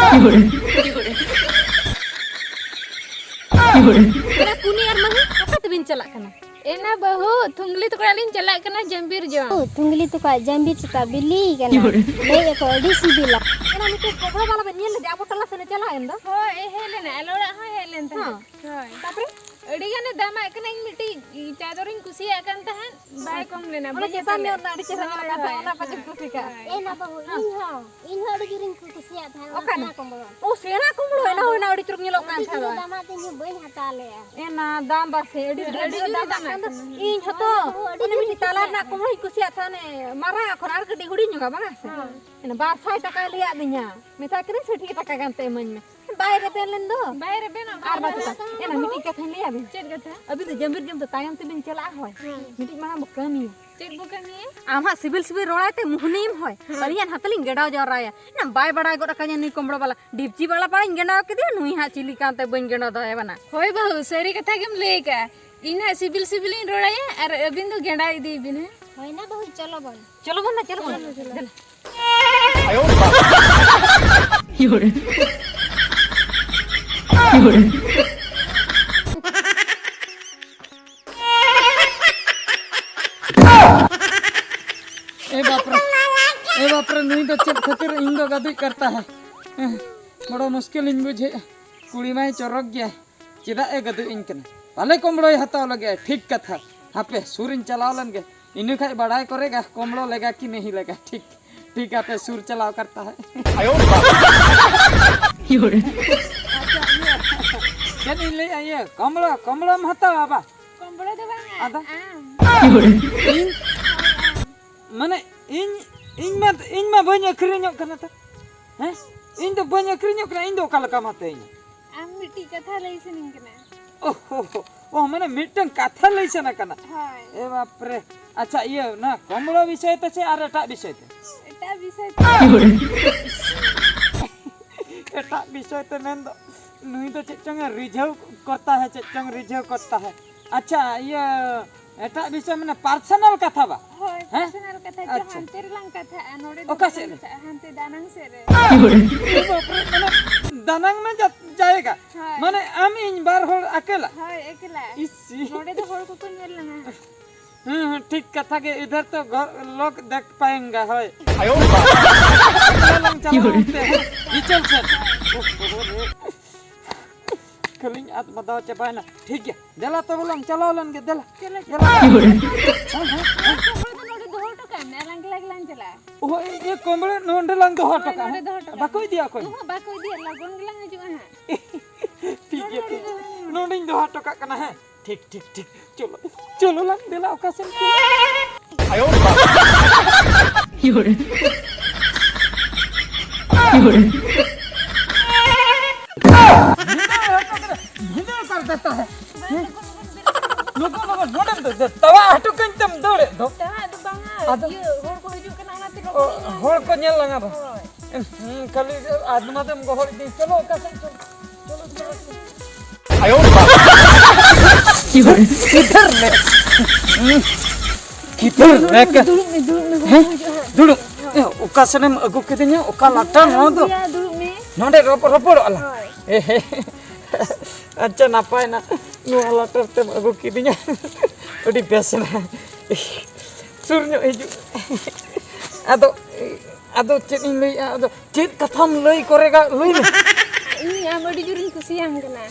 ᱮᱱᱟ ᱠᱩᱱᱤ ᱟᱨ ᱢᱟᱹᱦᱤ, ᱚᱠᱟ ᱛᱮᱵᱤᱱ ᱪᱟᱞᱟᱜ ᱠᱟᱱᱟ? ᱮᱱᱟ ᱵᱟᱹᱦᱩ, ᱛᱷᱩᱝᱞᱤ ᱛᱟᱠᱚ ᱚᱲᱟᱜ ᱞᱤᱧ ᱪᱟᱞᱟᱜ ᱠᱟᱱᱟ ᱡᱟᱢᱵᱤᱨ ᱡᱚᱢ᱾ ᱳ, ᱛᱷᱩᱝᱞᱤ ᱛᱟᱠᱚᱣᱟᱜ ᱡᱟᱢᱵᱤᱨ ᱪᱮᱛᱟ ᱵᱤᱞᱤ ᱠᱟᱱᱟ᱾ ᱞᱟᱹᱭ ᱟᱠᱚ ᱟᱹᱰᱤ ᱥᱤᱵᱤᱞᱟ᱾ ᱚᱱᱟ ᱢᱤᱫᱴᱮᱡ ᱠᱚᱵᱲᱟ ᱵᱟᱞᱟ ᱵᱮᱱ ᱧᱮᱞ ᱞᱮᱫᱮᱭᱟ ᱟᱵᱚ ᱴᱚᱞᱟ ᱥᱮᱱᱮ ᱪᱟᱞᱟᱣ ᱮᱱ ᱫᱚ? ᱦᱳᱭ, ᱮ ᱦᱮᱡ ᱞᱮᱱᱟ, ᱟᱞᱮ ᱚᱲᱟᱜ ᱦᱚᱸᱭ ᱦᱮᱡ ᱞᱮᱱ ᱛᱟᱦᱮᱸᱫ᱾ ᱦᱮᱸ᱾ ᱦᱳᱭ᱾ ᱛᱟᱯᱚᱨᱮ? ᱟᱹᱰᱤ ᱜᱟᱱᱮ ᱫᱟᱢᱟᱜ ᱠᱟᱱᱟ, ᱤᱧ ᱢᱤᱫᱴᱤᱡ ᱪᱟᱫᱚᱨᱤᱧ ᱠᱩᱥᱤᱭᱟᱜ ᱠᱟᱱ ᱛᱟᱦᱮᱸᱫ, ᱵᱟᱭ ᱠᱚᱢ ᱞᱮᱱᱟ, ᱚᱱᱟ ᱵᱟᱹᱧ ᱪᱮᱛᱟᱱ ᱦᱟᱛᱟᱣ ᱧᱚᱜ ᱞᱮᱫ᱾ ᱨᱮᱱᱟᱜ ᱟᱹᱰᱤ ᱪᱮᱦᱨᱟ ᱧᱮᱞᱚᱜ ᱠᱟᱱ ᱛᱟᱦᱮᱸᱫ, ᱦᱳᱭ, ᱚᱱᱟ ᱯᱟᱪᱮ ᱦᱳᱭ, ᱠᱩᱥᱤ ᱠᱟᱜ᱾ ᱦᱳᱭ᱾ ᱮ ᱱᱟ ᱵᱟᱹᱦᱩ, ᱦᱮᱸ᱾ ᱤᱧ ᱦᱚᱸ, ᱤᱧ ᱦᱚᱸ ᱟᱹᱰᱤ ᱡᱳᱨᱤᱧ ᱠᱩᱥᱤᱭᱟᱜ ᱛᱟᱦᱮᱸᱫ, ᱚᱱᱟ ᱚᱠᱟᱨᱮ? ᱥᱮᱬᱟ ᱠᱚᱢᱵᱚᱞ᱾ ᱳ, ᱥᱮᱬᱟ ᱠᱚᱢᱵᱚᱞ, ᱮᱱᱟ ᱦᱳᱭ, ᱮᱱᱟ ᱟᱹᱰᱤ ᱡᱳᱨ ᱧᱮᱞᱚᱜ ᱠᱟᱱ ᱟᱹᱰᱤ ᱛᱟᱦᱮᱸᱫ᱾ ᱡᱳᱨ ᱫᱟᱢᱟᱜ ᱛᱮ ᱤᱧ ᱦᱚᱸ ᱵᱟᱹᱧ ᱦᱟᱛᱟᱣ ᱞᱮᱜᱼᱟ᱾ ᱮ ᱱᱟ, ᱫᱟᱢ ᱵᱟᱥᱮ, ᱟᱹᱰᱤ ᱟᱹᱰᱤ ᱰᱷᱮᱨ ᱡᱳᱨ ᱡᱳᱨ ᱫᱟᱢ ᱫᱟᱢᱟᱜ ᱠᱟᱱ ᱫᱚ᱾ ᱠᱟᱱᱟ᱾ ᱤᱧ ᱦᱚᱸᱛᱚ, ᱦᱳᱭ, ᱟᱹᱰᱤ ᱚᱱᱮ ᱡᱳᱨ ᱢᱤᱫᱴᱤᱡ ᱛᱟᱞᱟ ᱠᱩᱥᱤᱭᱟᱜ᱾ ᱨᱮᱱᱟᱜ ᱠᱚᱢᱵᱚᱞ ᱤᱧ ᱠᱩᱥᱤᱭᱟᱜ ᱛᱟᱦᱮᱸᱫ, ᱚᱱᱮ ᱢᱟᱨᱟᱝ ᱟᱜ ᱠᱷᱚᱱ ᱟᱨ ᱠᱟᱹᱴᱤᱡ ᱦᱩᱰᱤᱧ ᱧᱚᱜᱟ, ᱵᱟᱝᱟ ᱥᱮ? ᱦᱳᱭ᱾ ᱮᱱᱟ ᱵᱟᱨ ᱥᱟᱭ ᱴᱟᱠᱟᱭ ᱞᱟᱹᱭᱟᱫ ᱞᱤᱧᱟ, ᱢᱮᱛᱟᱭ ᱠᱟᱹᱱᱟᱹᱧ ᱥᱟᱹᱴᱷᱤᱭᱟᱹ ᱴᱟᱠᱟ ᱜᱟᱱ ᱛᱮ ᱤᱢᱟᱹᱧ ᱢᱮ᱾ ᱵᱟᱭ ᱨᱮᱵᱮᱱ ᱞᱮᱱ ᱫᱚ᱾ ᱵᱟᱭ ᱨᱮᱵᱮᱱᱚᱜ ᱟᱨ ᱠᱟᱱᱟ᱾ ᱵᱟᱝ ᱪᱮᱫ ᱠᱟᱛᱷᱟ? ᱮᱱᱟ ᱢᱤᱫᱴᱤᱡ ᱠᱟᱛᱷᱟᱧ ᱞᱟᱹᱭᱟ ᱵᱤᱱ᱾ ᱪᱮᱫ ᱠᱟᱛᱷᱟ? ᱟᱹᱵᱤᱱ ᱫᱚ ᱡᱟᱢᱵᱤᱨ ᱡᱚᱢ ᱫᱚ ᱛᱟᱭᱚᱢ ᱛᱮᱵᱤᱱ ᱪᱟᱞᱟᱜᱼᱟ, ᱦᱳᱭ᱾ ᱦᱮᱸ᱾ ᱢᱤᱫᱴᱤᱡ ᱢᱟᱲᱟᱝ ᱵᱚ ᱠᱟᱹᱢᱤᱭᱟ᱾ ᱪᱮᱫ ᱵᱚ ᱠᱟᱹᱢᱤᱭᱟ? ᱟᱢ ᱦᱟᱸᱜ ᱥᱤᱵᱤᱞ ᱥᱤᱵᱤᱞ ᱨᱚᱲᱟᱭ ᱛᱮ ᱢᱩᱦᱱᱤᱢ ᱦᱳᱭ᱾ ᱦᱮᱸ᱾ ᱟᱹᱞᱤᱧ ᱦᱟᱸᱜ ᱱᱟᱛᱮ ᱞᱤᱧ ᱜᱮᱰᱟᱣ ᱡᱟᱣᱨᱟᱭᱟ᱾ ᱮᱱᱟ ᱵᱟᱭ ᱵᱟᱲᱟᱭ ᱜᱚᱫ ᱟᱠᱟᱫᱤᱧᱟ ᱱᱩᱭ ᱠᱚᱢᱵᱚᱲ ᱵᱟᱞᱟ᱾ ᱰᱤᱯᱪᱤ ᱵᱟᱞᱟ ᱯᱟᱲᱟᱧ ᱜᱮᱰᱟᱣ ᱠᱮᱫᱮᱭᱟ, ᱱᱩᱭ ᱦᱟᱸᱜ ᱪᱤᱞᱤ ᱠᱟᱱᱛᱮ ᱵᱟᱹᱧ ᱜᱮᱰᱟᱣ ᱫᱟᱲᱮᱭᱟᱭ ᱠᱟᱱᱟ᱾ ᱦᱳᱭ ᱵᱟᱹᱦᱩ, ᱥᱟᱹᱨᱤ ᱠᱟᱛᱷᱟ ᱜᱮᱢ ᱞᱟᱹᱭ ᱟᱠᱟᱫᱼᱟ᱾ ᱤᱧ ᱦᱟᱸᱜ ᱥᱤᱵᱤᱞ ᱥᱤᱵᱤᱞᱤᱧ ᱨᱚᱲᱟᱭᱟ ᱟᱨ ᱟᱹᱵᱤᱱ ᱫᱚ ᱜᱮᱰᱟᱣ ᱤᱫᱤᱭ ᱵᱤᱱ, ᱦᱮᱸ? ᱦᱳᱭ ᱱᱟ ᱵᱟᱹᱦᱩ, ᱪᱚᱞᱚ ᱵᱚᱱ᱾ ᱪᱚᱞᱚ ᱵᱚᱱ ᱱᱟ, ᱪᱚᱞᱚ ᱵᱚᱱ᱾ ᱪᱚᱞᱚ, ᱪᱚᱞᱚ᱾ ᱫᱮᱞᱟ᱾ ᱮ ᱵᱟᱯᱨᱮ, ᱮ ᱵᱟᱯᱨᱮ, ᱱᱩᱭ ᱫᱚ ᱪᱮᱫ ᱠᱷᱟᱹᱛᱤᱨ ᱤᱧ ᱫᱚ ᱜᱟᱹᱫᱩᱡ ᱠᱟᱨᱛᱟ ᱦᱮ? ᱵᱚᱲᱚ ᱢᱩᱥᱠᱤᱞ ᱤᱧ ᱵᱩᱡᱷᱟᱹᱣᱮᱫᱼᱟ᱾ ᱠᱩᱲᱤ ᱢᱟᱭ ᱪᱚᱨᱚᱠ ᱜᱮᱭᱟᱭ, ᱪᱮᱫᱟᱜ ᱮ ᱜᱟᱹᱫᱩᱡ ᱤᱧ ᱠᱟᱱᱟ? ᱯᱟᱞᱮ ᱠᱚᱢᱲᱚᱭ ᱦᱟᱛᱟᱣ ᱞᱟᱹᱜᱤᱫ, ᱴᱷᱤᱠ ᱠᱟᱛᱷᱟ᱾ ᱦᱟᱯᱮ ᱥᱩᱨᱤᱧ ᱪᱟᱞᱟᱣ ᱞᱮᱱ ᱜᱮ, ᱤᱱᱟᱹ ᱠᱷᱟᱡ ᱵᱟᱲᱟᱭ ᱠᱚᱨᱮ ᱜᱟ ᱠᱚᱢᱲᱚ ᱞᱮᱜᱟ ᱠᱤ ᱱᱟᱹᱦᱤ ᱞᱮᱜᱟ, ᱴᱷᱤᱠ᱾ ᱴᱷᱤᱠ ᱟᱯᱮ ᱥᱩᱨ ᱪᱟᱞᱟᱣ ᱠᱟᱨᱛᱟ ᱦᱮᱸ᱾ ᱪᱮᱫ ᱤᱧ ᱞᱟᱹᱭᱟ, ᱤᱭᱟᱹ ᱠᱚᱢᱲᱚ ᱠᱚᱢᱲᱚᱢ ᱦᱟᱛᱟᱣᱟ ᱵᱟ? ᱠᱚᱢᱲᱚ ᱫᱚ ᱵᱟᱝᱟ᱾ ᱟᱫᱚ? ᱟᱢ᱾ ᱤᱧ? ᱢᱟᱱᱮ ᱤᱧ ᱤᱧ ᱢᱟ ᱤᱧ ᱢᱟ ᱵᱟᱹᱧ ᱟᱹᱠᱷᱨᱤᱧᱚᱜ ᱠᱟᱱᱟ ᱛᱚ᱾ ᱦᱮᱸ? ᱤᱧ ᱫᱚ ᱵᱟᱹᱧ ᱟᱹᱠᱷᱨᱤᱧᱚᱜ ᱠᱟᱱᱟ, ᱤᱧ ᱫᱚ ᱚᱠᱟ ᱞᱮᱠᱟᱢ ᱦᱟᱛᱟᱣᱤᱧᱟ? ᱟᱢ ᱢᱤᱫᱴᱤᱡ ᱠᱟᱛᱷᱟ ᱞᱟᱹᱭ ᱥᱟᱱᱟᱧ ᱠᱟᱱᱟ᱾ ᱳᱦᱳ, ᱳ, ᱢᱟᱱᱮ ᱢᱤᱫᱴᱟᱝ ᱠᱟᱛᱷᱟ ᱞᱟᱹᱭ ᱥᱟᱱᱟ ᱠᱟᱱᱟ? ᱦᱳᱭ᱾ ᱮ ᱵᱟᱯᱨᱮ᱾ ᱟᱪᱪᱷᱟ, ᱤᱭᱟᱹ, ᱚᱱᱟ ᱠᱚᱢᱲᱚ ᱵᱤᱥᱚᱭ ᱛᱮ ᱥᱮ ᱟᱨ ᱮᱴᱟᱜ ᱵᱤᱥᱚᱭ ᱛᱮ? ᱮᱴᱟᱜ ᱵᱤᱥᱚᱭ ᱛᱮ᱾ ᱮᱴᱟᱜ ᱵᱤᱥᱚᱭ ᱛᱮ ᱢᱮᱱᱫᱚ, ᱱᱩᱭ ᱫᱚ ᱪᱮᱫ ᱪᱚᱝ ᱮ ᱨᱤᱡᱷᱟᱹᱣ ᱠᱚᱨᱛᱟ ᱦᱮ, ᱪᱮᱫ ᱪᱚᱝ ᱨᱤᱡᱷᱟᱹᱣ ᱠᱚᱨᱛᱟ ᱦᱮ᱾ ᱟᱪᱪᱷᱟ, ᱤᱭᱟᱹ, ᱮᱴᱟᱜ ᱵᱤᱥᱚᱭ ᱢᱟᱱᱮ ᱯᱟᱨᱥᱚᱱᱟᱞ ᱠᱟᱛᱷᱟ ᱵᱟ? ᱦᱳᱭ, ᱦᱮᱸ? ᱯᱟᱨᱥᱚᱱᱟᱞ ᱠᱟᱛᱷᱟ ᱫᱚ ᱟᱪᱪᱷᱟ᱾ ᱦᱟᱱᱛᱮ ᱨᱮᱞᱟᱝ ᱠᱟᱛᱷᱟᱜᱼᱟ, ᱱᱚᱰᱮ ᱫᱚ ᱚᱠᱟ ᱵᱟᱞᱟᱝ ᱥᱮᱫ ᱨᱮ? ᱠᱟᱛᱷᱟᱜᱼᱟ, ᱦᱟᱱᱛᱮ ᱫᱟᱱᱟᱝ ᱥᱮᱫ ᱨᱮ᱾ ᱫᱟᱱᱟᱝ ᱢᱟ ᱡᱟ-, ᱡᱟᱭᱜᱟ᱾ ᱦᱳᱭ᱾ ᱢᱟᱱᱮ ᱟᱢ ᱤᱧ ᱵᱟᱨ ᱦᱚᱲ ᱟᱠᱮᱞᱟ? ᱦᱳᱭ, ᱮᱠᱞᱟ᱾ ᱤᱥᱤ᱾ ᱱᱚᱰᱮ ᱫᱚ ᱦᱚᱲ ᱠᱚᱠᱚ ᱧᱮᱞ ᱞᱟᱝᱟ᱾ ᱦᱩᱸ, ᱦᱩᱸ, ᱴᱷᱤᱠ ᱠᱟᱛᱷᱟ ᱜᱮ, ᱤᱫᱷᱟᱨ ᱛᱚ ᱜᱷᱚ-, ᱞᱳᱜ ᱫᱮᱠᱷ ᱯᱟᱭᱮᱝᱜᱟ, ᱦᱳᱭ᱾ ᱟᱭᱳ ᱵᱟᱵᱟ᱾ ᱪᱟᱞᱟᱣ ᱞᱟᱝ ᱪᱟᱞᱟᱣ ᱚᱱᱛᱮ, ᱦᱮᱸ, ᱵᱤᱪᱚᱞ ᱥᱮᱫ᱾ ᱠᱷᱟᱹᱞᱤᱧ ᱟᱫ ᱢᱟᱫᱟᱣ ᱪᱟᱵᱟᱭᱮᱱᱟ᱾ ᱴᱷᱤᱠ ᱜᱮᱭᱟ, ᱫᱮᱞᱟ ᱛᱚᱵᱮ ᱞᱟᱝ ᱪᱟᱞᱟᱣ ᱞᱮᱱ ᱜᱮ, ᱫᱮᱞᱟ᱾ ᱪᱚᱞᱚ, ᱫᱮᱞᱟ᱾ ᱦᱮᱸ, ᱦᱮᱸ, ᱦᱮᱸ᱾ ᱠᱚᱢᱲᱚ ᱫᱚ ᱱᱚᱰᱮ ᱫᱚᱦᱚ ᱦᱚᱴᱚ ᱠᱟᱜ ᱢᱮ, ᱟᱞᱟᱝ ᱮᱠᱞᱟ ᱜᱮᱞᱟᱝ ᱪᱟᱞᱟᱜᱼᱟ᱾ ᱳ, ᱤᱭᱟᱹ ᱠᱚᱢᱲᱚ ᱱᱚᱰᱮ ᱞᱟᱝ ᱫᱚᱦᱚ ᱦᱚᱴᱚ ᱦᱳᱭ, ᱠᱟᱜᱼᱟ, ᱱᱚᱰᱮ ᱦᱮᱸ? ᱫᱚᱦᱚ ᱦᱚᱴᱚ ᱠᱟᱜ ᱵᱟᱠᱚ ᱢᱮ᱾ ᱤᱫᱤᱭᱟ ᱚᱠᱚᱭ? ᱚᱦᱚᱸ, ᱵᱟᱠᱚ ᱤᱫᱤᱭᱟ, ᱞᱚᱜᱚᱱ ᱜᱮᱞᱟᱝ ᱦᱤᱡᱩᱜᱼᱟ ᱦᱟᱸᱜ᱾ ᱴᱷᱤᱠ ᱜᱮᱭᱟ, ᱴᱷᱤᱠ᱾ ᱱᱚᱰᱮᱧ ᱫᱚᱦᱚ ᱦᱚᱴᱚ ᱠᱟᱜ ᱠᱟᱱᱟ, ᱦᱮᱸ? ᱴᱷᱤᱠ, ᱴᱷᱤᱠ, ᱴᱷᱤᱠ᱾ ᱪᱚᱞᱚ, ᱪᱚᱞᱚ ᱞᱟᱝ ᱫᱮᱞᱟ ᱚᱠᱟ ᱥᱮᱱ ᱪᱚ᱾ ᱟᱭᱳ ᱵᱟᱵᱟ᱾ ᱵᱷᱤᱸᱫᱟᱹᱲ ᱠᱟᱨ ᱫᱮᱛᱟ ᱦᱮ᱾ ᱞᱚᱜᱚᱱ, ᱞᱚᱜᱚᱱ, ᱱᱚᱰᱮᱢ ᱫᱚ, ᱫᱚ, ᱛᱟᱣᱟ ᱦᱚᱴᱚ ᱠᱟᱹᱧ ᱛᱮᱢ ᱫᱟᱹᱲᱮᱫ ᱫᱚ᱾ ᱛᱟᱣᱟ ᱫᱚ ᱵᱟᱝᱟ, ᱟᱫᱚ? ᱤᱭᱟᱹ, ᱦᱚᱲ ᱠᱚ ᱦᱤᱡᱩᱜ ᱠᱟᱱᱟ, ᱚᱱᱟᱛᱮ ᱚ, ᱞᱚᱜᱚᱱ ᱤᱧ ᱦᱚᱲ ᱠᱚ ᱧᱮᱞ ᱞᱟᱝᱟ ᱵᱟ? ᱦᱳᱭ᱾ ᱦᱩᱸ, ᱠᱷᱟᱹᱞᱤ ᱟᱫᱢᱟ ᱫᱚᱢ ᱜᱚᱦᱚᱲ ᱤᱫᱤ᱾ ᱪᱚᱞᱚ, ᱚᱠᱟ ᱥᱮᱫ ᱪᱚ? ᱪᱚᱞᱚ, ᱪᱚᱞᱚ, ᱪᱚᱞᱚ᱾ ᱟᱭᱳ ᱵᱟᱵᱟ᱾ ᱠᱤᱫᱷᱟᱨ ᱨᱮ? ᱠᱤᱫᱷᱟᱨ ᱨᱮ? ᱫᱩᱲᱩᱵ ᱢᱮ, ᱫᱩᱲᱩᱵ ᱢᱮ, ᱦᱮᱸ? ᱦᱤᱡᱩᱜᱼᱟ ᱦᱟᱸᱜ᱾ ᱫᱩᱲᱩᱵ᱾ ᱮ, ᱚᱠᱟ ᱥᱮᱱᱮᱢ ᱟᱹᱜᱩ ᱠᱤᱫᱤᱧᱟ? ᱚᱠᱟ ᱞᱟᱴᱟ ᱱᱚᱣᱟ ᱫᱚ? ᱫᱩᱲᱩᱵ ᱢᱮ᱾ ᱱᱚᱰᱮ ᱨᱚᱯ-, ᱨᱚᱯᱚᱲᱚᱜ ᱟᱞᱟᱝ᱾ ᱦᱳᱭ᱾ ᱮ, ᱦᱮ, ᱦᱮ᱾ ᱟᱪᱪᱷᱟ, ᱱᱟᱯᱟᱭ ᱱᱟ᱾ ᱱᱚᱣᱟ ᱞᱟᱴᱟᱨ ᱛᱮᱢ ᱟᱹᱜᱩ ᱠᱤᱫᱤᱧᱟ᱾ ᱟᱹᱰᱤ ᱵᱮᱥ ᱮᱱᱟ᱾ ᱥᱩᱨ ᱧᱚᱜ ᱦᱤᱡᱩᱜ᱾ ᱟᱫᱚ, ᱟᱫᱚ ᱪᱮᱫ ᱤᱧ ᱞᱟᱹᱭᱮᱜᱼᱟ? ᱟᱫᱚ ᱪᱮᱫ ᱠᱟᱛᱷᱟᱢ ᱞᱟᱹᱭ ᱠᱚᱨᱮᱜᱟ? ᱞᱟᱹᱭ ᱢᱮ᱾ ᱤᱧ ᱟᱢ ᱟᱹᱰᱤ ᱡᱳᱨᱤᱧ ᱠᱩᱥᱤᱭᱟᱢ ᱠᱟᱱᱟ᱾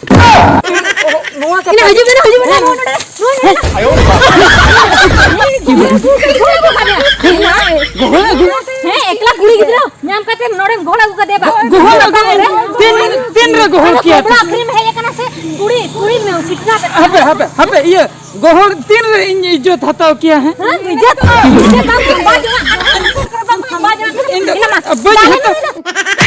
ᱚ, ᱱᱚᱣᱟ ᱠᱟᱛᱷᱟ ᱦᱤᱡᱩᱜ ᱢᱮ, ᱦᱤᱡᱩᱜ ᱢᱮ, ᱱᱚᱰᱮ, ᱱᱚᱰᱮ᱾ ᱟᱭᱳ ᱵᱟᱵᱟ᱾ ᱜᱚᱦᱚᱲ ᱟᱹᱜᱩ᱾ ᱦᱮᱸ, ᱱᱚᱰᱮᱢ ᱜᱚᱦᱚᱲ ᱟᱹᱜᱩ ᱠᱟᱫᱮᱭᱟ ᱵᱟ? ᱜᱚᱦᱚᱲ ᱟᱹᱜᱩ ᱤᱧ ᱛᱤᱱ ᱨᱮ ᱜᱚᱦᱚᱲ ᱠᱮᱭᱟ? ᱠᱚᱵᱲᱟ ᱟᱹᱠᱷᱨᱤᱧ ᱦᱮᱡ ᱟᱠᱟᱱᱟ ᱥᱮ? ᱠᱩᱲᱤ ᱠᱩᱲᱤ ᱢᱮ ᱥᱤᱴᱱᱟ ᱯᱮ᱾ ᱦᱟᱯᱮ ᱦᱟᱯᱮ ᱦᱟᱯᱮ, ᱤᱭᱟᱹ ᱜᱚᱦᱚᱲ ᱛᱤᱱ ᱨᱮ ᱤᱧ ᱤᱡᱽᱡᱚᱛ ᱦᱟᱛᱟᱣ ᱠᱮᱭᱟ? ᱦᱮᱸ, ᱦᱮᱸ, ᱤᱡᱽᱡᱚᱛ ᱤᱡᱽᱡᱚᱛ ᱵᱟᱝ ᱵᱟᱝ ᱵᱟᱝ ᱵᱟᱝ ᱤᱧ ᱫᱚ ᱵᱟᱹᱧ ᱦᱟᱛᱟᱣ᱾